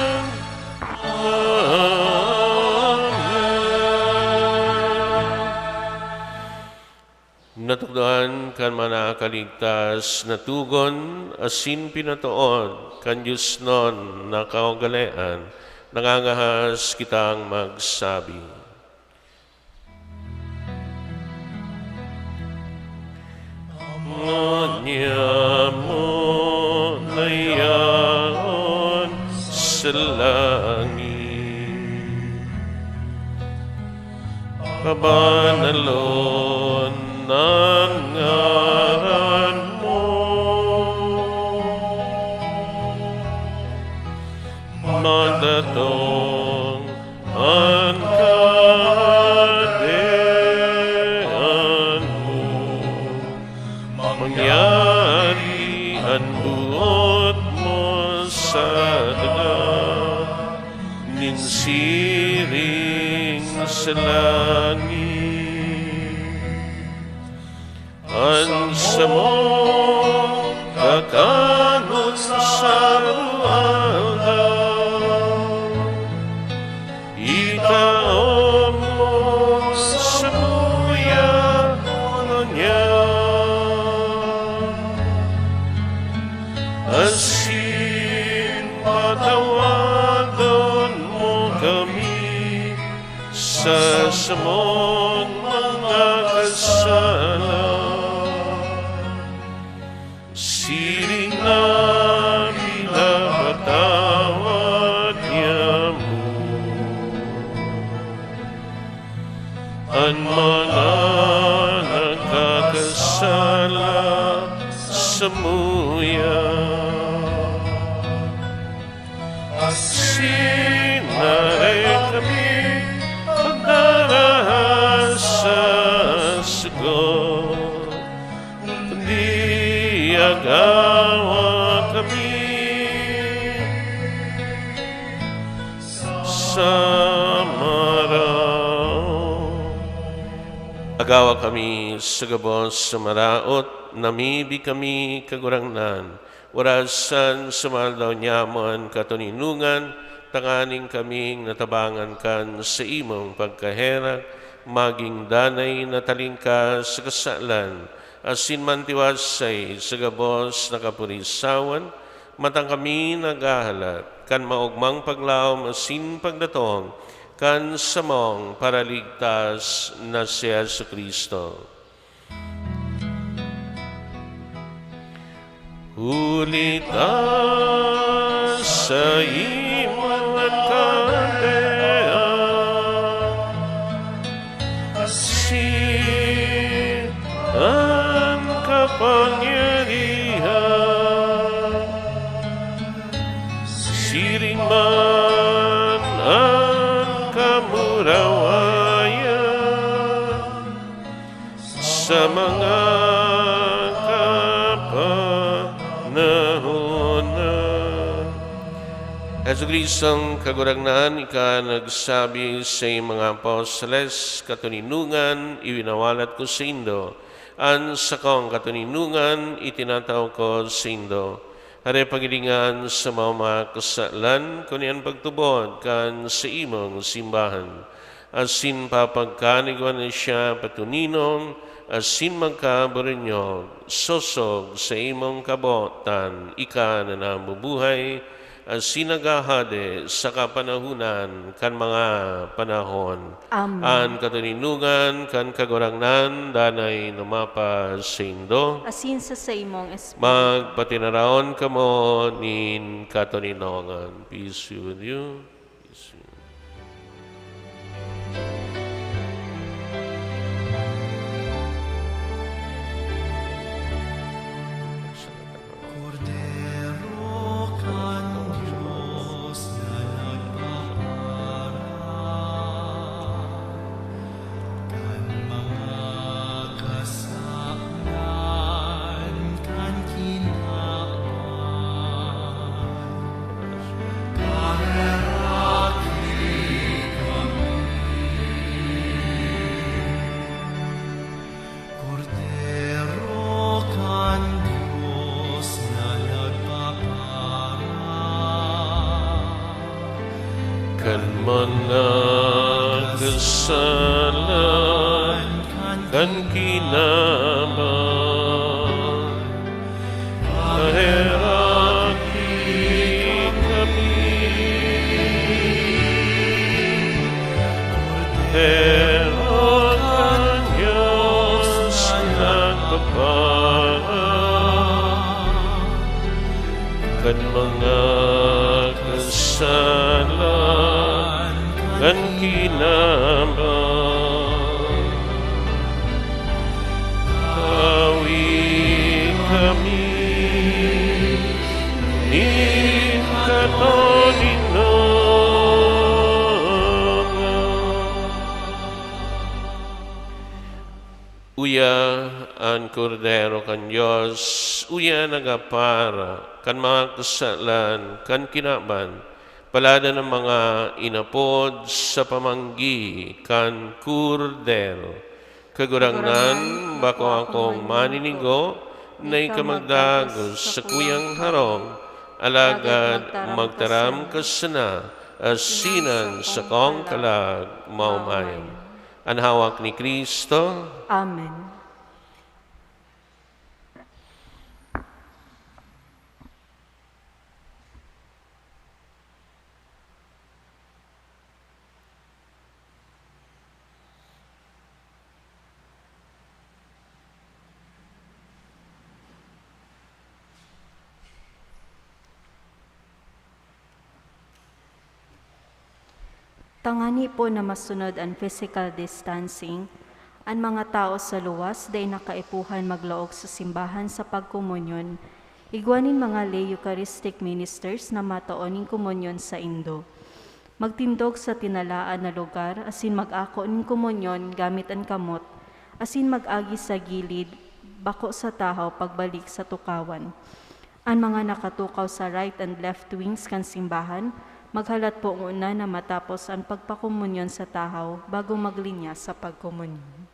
Natukdoan kan mga nakaligtas na tugon asin pinatood kan diosnon na kaugalean, nangangahas kitang magsabi. Manyamo na yaon sa langit. Pabanalon an ngaran mo. Madatong an Kahadean mo, mangyari an boot mo sa daga nin siring sa langit. An samong kakan-on sa aldaw, itao mo samuya ngunyan, asin patawadon mo kami sa samong mga kasala, siring na pinapatawad niamo an mga nagkakasala samuya. Asin dai kami pagdara sa sugot, kundi agawa kami sa maraot. Agawa kami sa gabos sa maraot, namibi kami, Kagurangnan, orasan sa mga aldaw niamo an katoninongan, tanganing kaming natabangan kan saimong pagkaherak, magin danay na talingkas sa kasalan, asin mantiwasay sa gabos na kapurisawan, matang kami naghahalat kan maogmang paglaom asin pagdatong kan samong Paraligtas na si Jesu-Cristo. Huli ta saimo an kahadean, asin an kapangyarihan, siring man an kamurawayan sa mga kapanahonan. Jesu-Cristong Kagurangnan, ika nagsabi sa mga apostoles, "Katoninongan iwinawalat ko saindo, an sakong katoninongan itinatao ko saindo." Hare paghilingan sa mga kasalan, kun iyan pagtubod kan saimong simbahan. Asin papagkanigwan na siya patuninong, asin magkaburunyog, sosog sa imong kabotan, ika na nabubuhay, asin naghahade sa kapanahonan kan mga panahon. Amen. An katoninongan kan Kagurangnan danay numapa saindo. Asin sa saimong espiritu. Magpatinaraon kamo nin katoninongan. Peace be with you. Peace be with you. Kordero kan Dios. Mga kasalan kan kinaban, maheraki kami. Kordero kan Dios nagpapara kan mga kasalan kan kinaban. Tawi kami nin katoninongan. Uya an Kordero kan Dios, uya nagapara kan mga kasalan kan kinaban. Paladan an mga inapod sa pamanggi kan Kordero. Kagurangnan, bako akong maninigo na ika magdagos sa kuyang harong, alagad magtaram ka sana, asin an sakong kalag maomayan. An hawak ni Cristo. Amen. Tangani po na masunod an physical distancing, an mga tawo sa luwas dai na kaipuhan maglaog sa simbahan sa pagkomunyon. Igwa nin mga lay Eucharistic ministers na matao nin komunyon saindo. Magtindog sa tinalaan na lugar asin mag-ako nin komunyon gamit an kamot, asin mag-agi sa gilid, bako sa tahaw pagbalik sa tukawan. An mga nakatukaw sa right and left wings kan simbahan, maghalat po ngona na matapos an pagpakomunyon sa tahaw bago maglinya sa pagkomunyon.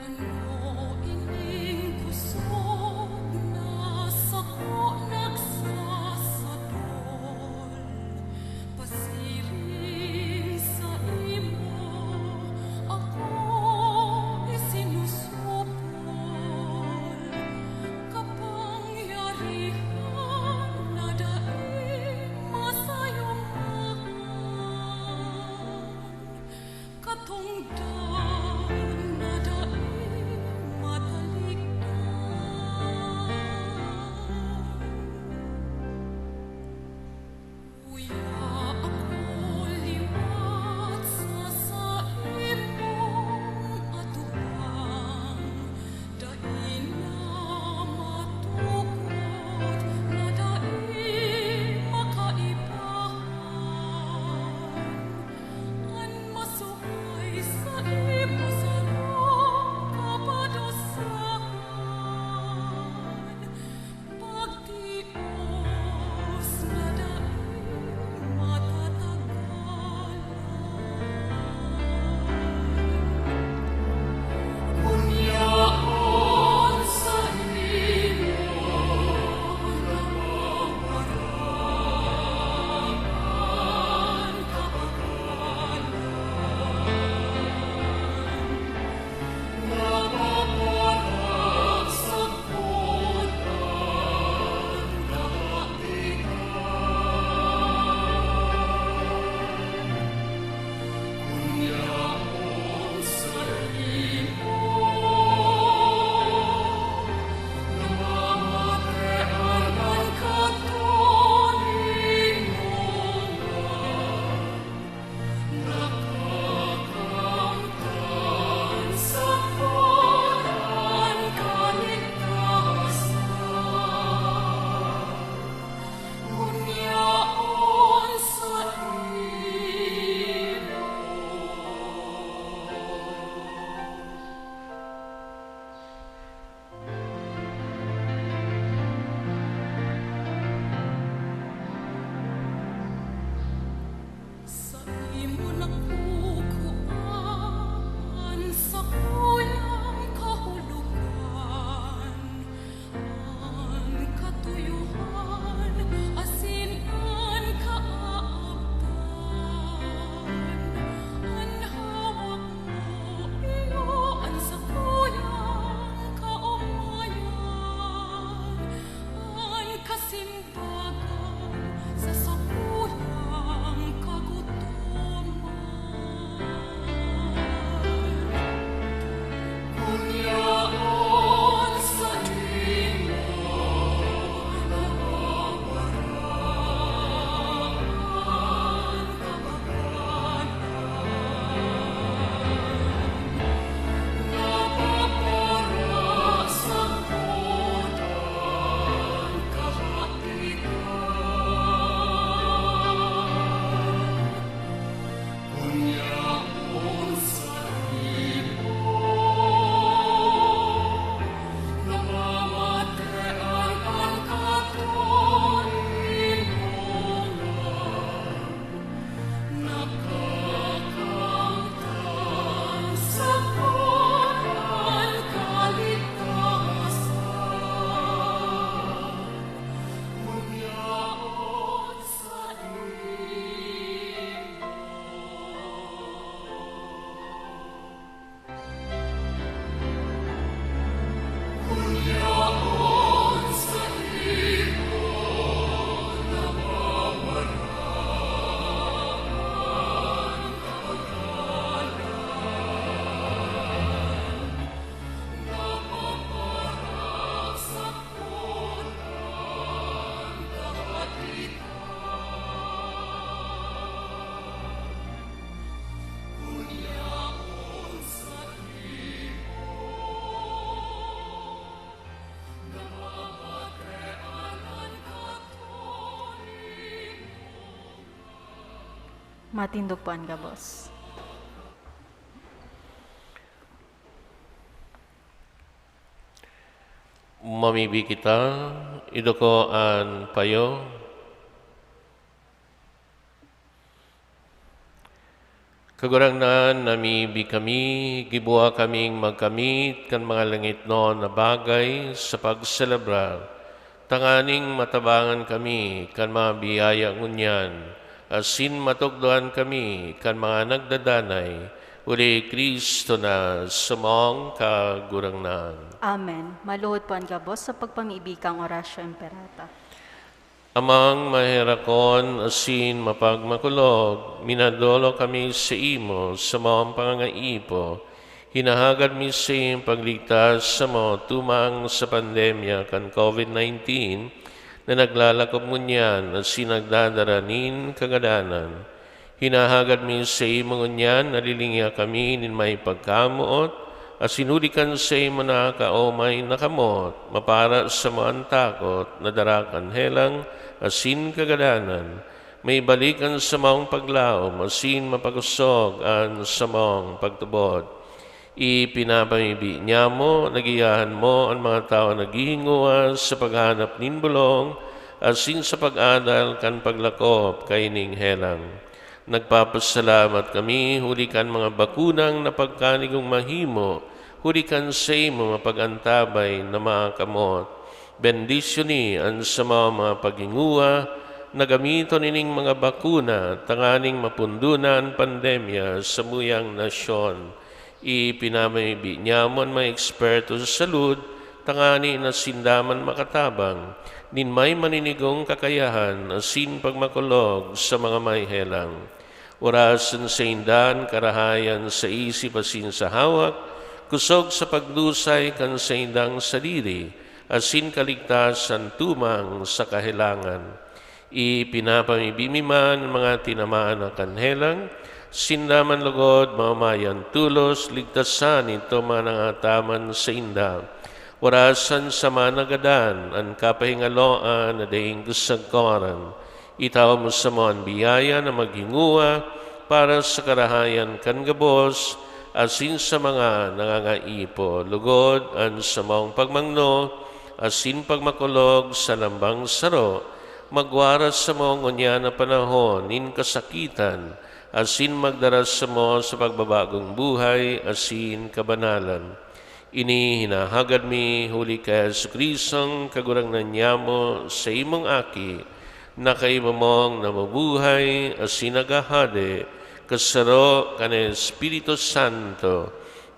Ano ining kusog na sako nagsasadol? Pasiring saimo ako isinusupol, kapangyarihan na dai masayumahan, katongdan na dai matalikdan. Uya ako liwat sa saimong atubang, dai na matukod na dai makaibahan. An masukay sa Matindog po an gabos. Mamibi kita, iduko an payo. Kagurangnan, namibi kami, gibuha kaming magkamit kan mga langitnon na bagay sa pagselebrar, tanganing matabangan kami kan mga biyaya ngunyan, asin matukdoan kami kan mga nagdadanay, huli Cristo na samong Kagurangnan. Amen. Maluhod po an gabos sa pagpamibi kan Oratio Imperata. Amang maherakon asin mapagmakulog, minadolo kami sa imo sa mga pangangaipo. Hinahagad mi sa iyong pagligtas sa mga tumang sa pandemya kan COVID nineteen na naglalakob ngunyan asin nagdadara nin kagadanan. Hinahagad mi sa imo ngunyan, nalilingia kami nin may pagkamoot, asin huli kan sa imo nakakaomay na kamot, mapara sa mga takot na dara kan helang asin kagadanan, maibalik an samong paglaom asin mapakosog an samong pagtubod. Ipinapamibi niamo, nagiyahan mo an mga tawo naghihingowa sa paghanap nin bolong asin sa pag-adal kan paglakop kaining helang. Nagpapasalamat kami huli kan mga bakunang napagkanigong mahimo huli kan saimo mapag-antabay na mga kamot. Bendisyoni an sa mga, mga paghingowa na gamiton ining mga bakuna tanganing mapundo na an pandemya sa muyang nasyon. Ipinamamibi niamo an mga eksperto sa salud tangani na sinda man makatabang nin may maninigong kakayahan asin pagmakulog sa mga may helang. Orasan sainda an karahayan sa isip asin sa hawak, kosog sa pagdusay kan saindang sadiri, asin kaligtasan tumang sa kahelangan. Ipinapamibi mi man an mga tinamaan na kan helang, sinda man lugod mamayan tolos, ligtasan idto man an ataman sainda. Orasan sa mga nagadan an kapahingaloan na daing kasagkoran. Itao mo samo an biyaya na maghingowa para sa karahayan kan gabos asin sa mga nangangaipo, lugod an samong pagmangno asin pagmakulog sa lambang saro, magwara samo ngunyan na panahon nin kasakitan asin magdara samo sa pagbabagong buhay asin kabanalan. Ini hinahagad mi huli ki Jesu-Cristong Kagurangnan niamo, sa imong Aki, na kaiba mong namubuhay asin naghahade, kasaro kan Espiritu Santo,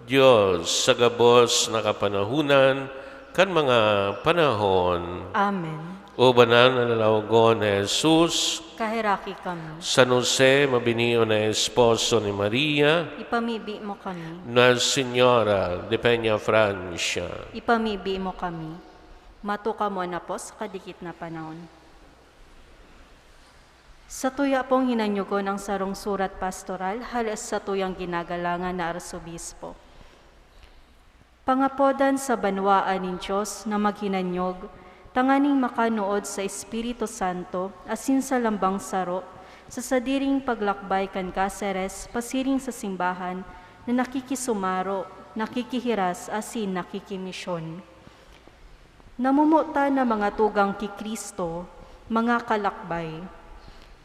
Dios sa gabos na kapanahonan kan mga panahon. Amen. O banal na lalawagon na Jesus, kaheraki kami. San Jose, mabinio na esposo ni Maria, ipamibi mo kami. Nuestra Señora de Peñafrancia, ipamibi mo kami. Mato kamo na po sa kadikit na panahon. Satuya pong hinanyogon ang sarong surat pastoral hale sa satuyang ginagalangan na arsobispo. Pangapodan sa banwaan nin Dios na maghinanyog, tanganing makanuod sa Espiritu Santo asin sa lambang saro, sa sadiring paglakbay kan Caceres pasiring sa simbahan na nakikisumaro, nakikihiras asin nakikimisyon. Namumuta na mga tugang ki Cristo, mga kalakbay.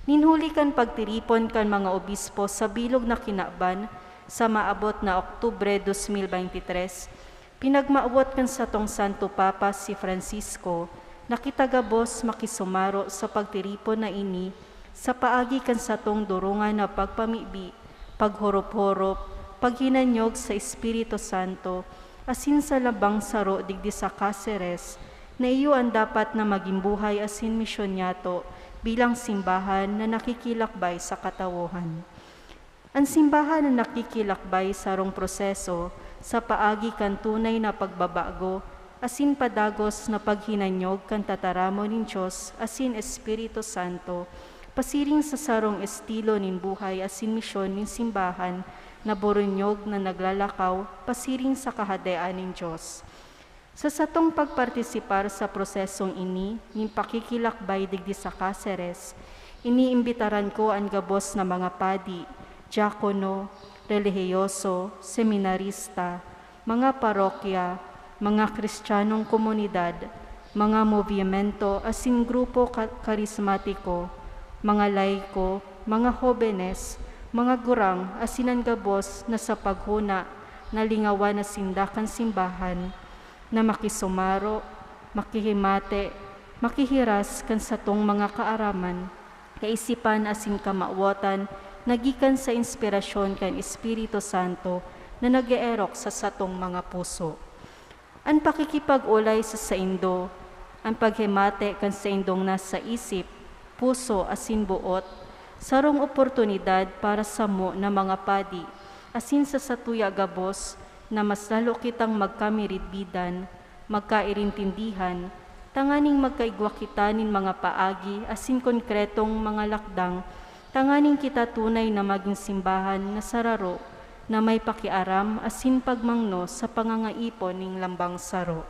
Nin huli kan pagtiripon kan mga obispo sa bilog na kinaban sa maabot na Oktubre dos mil veintitrés, pinagmawot kan satong Santo Papa si Francisco na kita gabos makisumaro sa pagtiripon na ini sa paagi kan satong durungan na pagpamibi, paghorop-horop, paghinanyog sa Espiritu Santo, asin sa lambang saro digdi sa Caceres, na iyo an dapat na magin buhay asin misyon niyato bilang simbahan na nakikilakbay sa katawohan. An simbahan na nakikilakbay sarong proseso sa paagi kan tunay na pagbabago asin padagos na paghinanyog kan tataramon nin Dios asin Espiritu Santo, pasiring sa sarong estilo nin buhay asin misyon nin simbahan na boronyog na naglalakaw pasiring sa Kahadean nin Dios. Sa satong pagpartisipar sa prosesong ini nin pakikilakbay digdi sa Caceres, Iniimbitaran ko an gabos na mga padi, diakono, relihiyoso, seminarista, mga parokya, mga Kristiyanong komunidad, mga movimento asin grupo ka-, karismatiko, mga laiko, mga hobenes, mga gurang asin an gabos na sa paghona nalingawan na sinda kan simbahan, na makisumaro, makihimate, makihiras kan satong mga kaaraman, kaisipan asin kamawotan na gikan sa inspirasyon kan Espiritu Santo na nag-eerok sa satong mga puso. An pakikipag-olay sa saindo, an paghimate kan saindong nasa isip, puso asin boot, sarong oportunidad para samo na mga padi, asin sa satuya gabos na mas lalo kitang magkamiridbidan, magkairintindihan, tanganing magkaigwa kita nin mga paagi asin konkretong mga lakdang tanganing kita tunay na magin simbahan na sararo, na may pakiaram asin pagmangno sa pangangaipon nin lambang saro.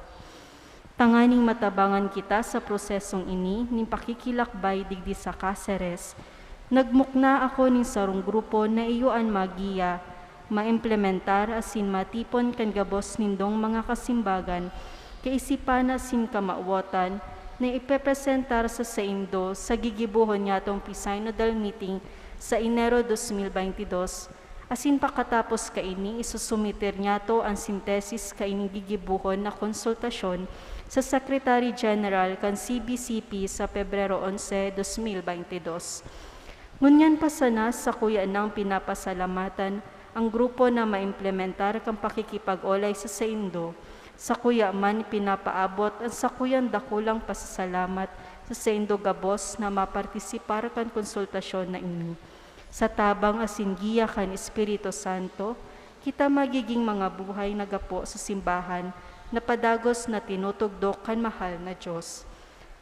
Tanganing matabangan kita sa prosesong ini nin pakikilakbay digdi sa Caceres, nagmukna ako nin sarong grupo na iyo an magiya, maimplementar asin matipon kan gabos nindong mga kasimbagan, kaisipan asin kamawotan na ipepresentar sa saindo sa gigibohon nyatong pre-synodal meeting sa Enero dos mil baynte dos, asin pakatapos kaini, isusumiter nyato an sintesis kaining gigibohon na konsultasyon sa Secretary General kan C B C P sa Pebrero onse, dos mil baynte dos. Ngunyan pa sana, sakuya nang pinapasalamatan ang grupo na maimplementar kan pakikipag-olay sa saindo. Sakuya man, pinapaabot an sakuyang dakulang pasasalamat sa saindo gabos na mapartisipar kan konsultasyon na ini. Sa tabang asin giya kan Espiritu Santo, kita magiging mga buhay na gapo sa simbahan na padagos na tinutugdok kan mahal na Dios.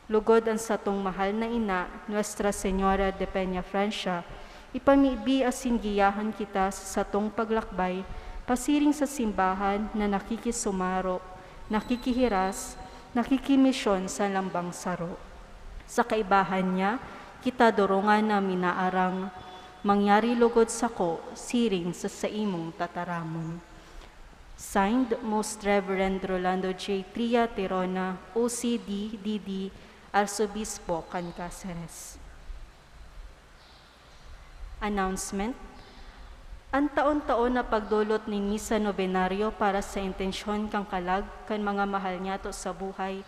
Lugod an satong mahal na ina, Nuestra Señora de Peñafrancia, ipamibi asin giyahan kita sa satong paglakbay pasiring sa simbahan na nakikisumaro, nakikihiras, nakikimisyon sa lambang saro. Sa kaibahan niya, kita dorongan na minaarang, mangyari lugod sako siring sa saimong tataramon. Signed, Most Reverend Rolando J. Tria Tirona, O C D, D D, Arsobispo kan Caceres. Announcement. An taon-taon na pagdolot nin Misa Nobenaryo para sa intensyon kan kalag kan mga mahal nyato sa buhay,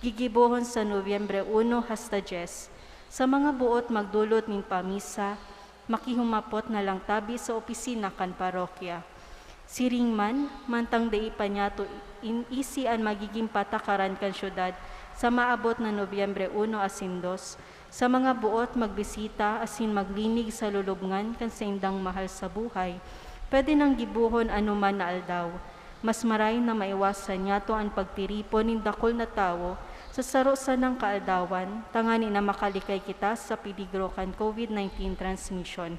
gigibohon sa Nobyembre uno hasta dyes. Sa mga boot magdolot nin pamisa, makihumapot na lang tabi sa opisina kan parokya. Siring man, mantang dai pa nyato in-, isi an magiging patakaran kan syudad sa maabot na Nobyembre uno asin dos, sa mga boot magbisita asin maglinig sa lulubngan kan saindang mahal sa buhay, pwede nang gibohon anoman na aldaw. Mas maray na maiwasan nyato an pagtiripon nin dakul na tawo sa saro sanang kaaldawan, tangani na makalikay kita sa peligro kan COVID nineteen transmission.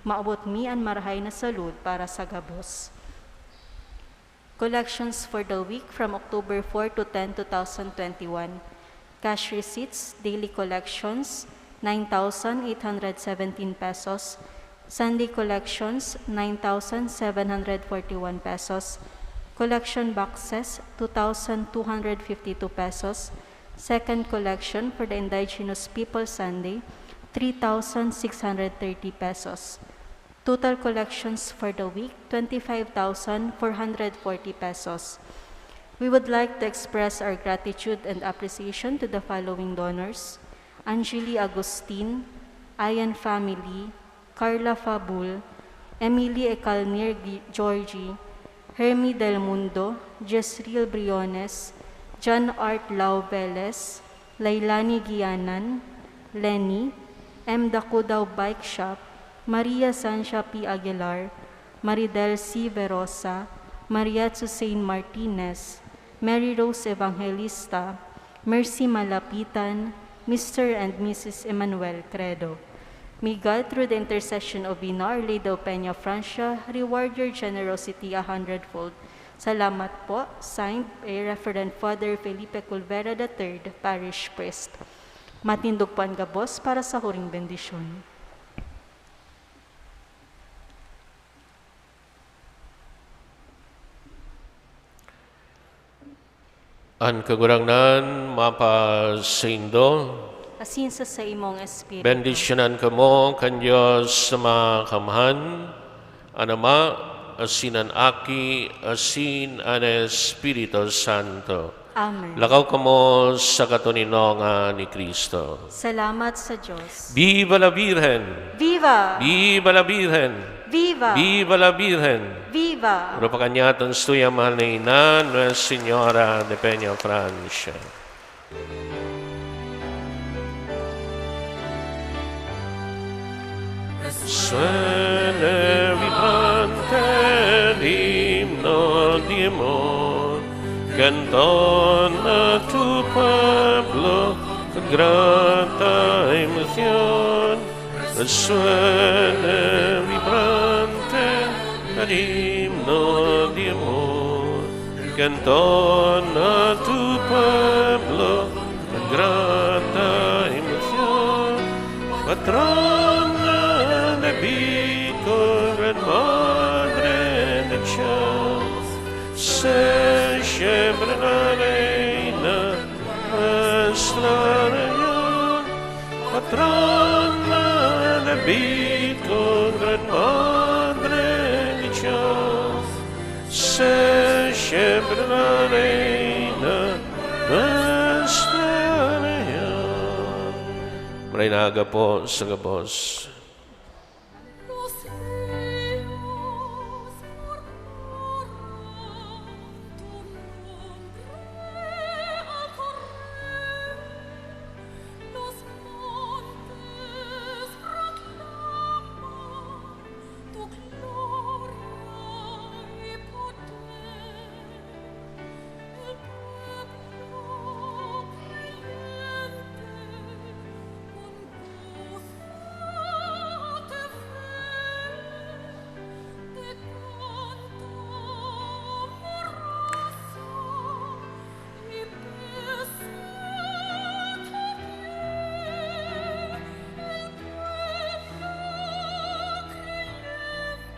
Maabot mi an marahay na salud para sa gabos. Collections for the week from October four to ten, two thousand twenty-one. Cash receipts, daily collections, nine thousand eight hundred seventeen pesos. Sunday collections, nine thousand seven hundred forty-one pesos. Collection boxes, two thousand two hundred fifty-two pesos. Second collection for the Indigenous People Sunday, three thousand six hundred thirty pesos. Total collections for the week, twenty-five thousand four hundred forty pesos. We would like to express our gratitude and appreciation to the following donors: Angeli Agustin, Ayan family, Carla Fabul, Emily Ecalnir Gi-, Georgie, Hermie Del Mundo, Jesriel Briones, John Art Lau Velez, Lailani Gianan, Lenny, M Dacudaw Bike Shop, Maria Sancia P Aguilar, Maridel C Verosa, Maria Chusein Martinez, Mary Rose Evangelista, Mercy Malapitan, Mister and Missus Emmanuel Credo. May God, through the intercession of Ina Our Lady of Peña Francia, reward your generosity a hundredfold. Salamat po. Signed by Reverend Father Felipe Culvera the third, Parish Priest. Matindog po an gabos para sa huring bendisyon. An Kagurangnan mapasaindo. Asin sa saimong espiritu. Bendisyonan kamo kan Dios na Makamhan, an Ama, asin an Aki, asin an Espiritu Santo. Amen. Lakaw kamo sa katoninongan ni Cristo. Salamat sa Dios. Viva la Virgen! Viva! Viva la Virgen! Viva! Viva la Virgen! Viva! Puro pa kanyaton suya, mahal na ina, Nuestra Señora de Peña Francia. Suene vibrante el himno de amor, cantó a tu pueblo con grata emoción. Suene vibrante el himno de amor, cantó a tu pueblo con grata emoción. Patrona de Bicol, Gran Madre de Dios, sé siempre la reina, nuestra reina, patrona de Bicol, Gran Madre de Dios, sé siempre la reina, nuestra reina. Maray na aga po sa gabos.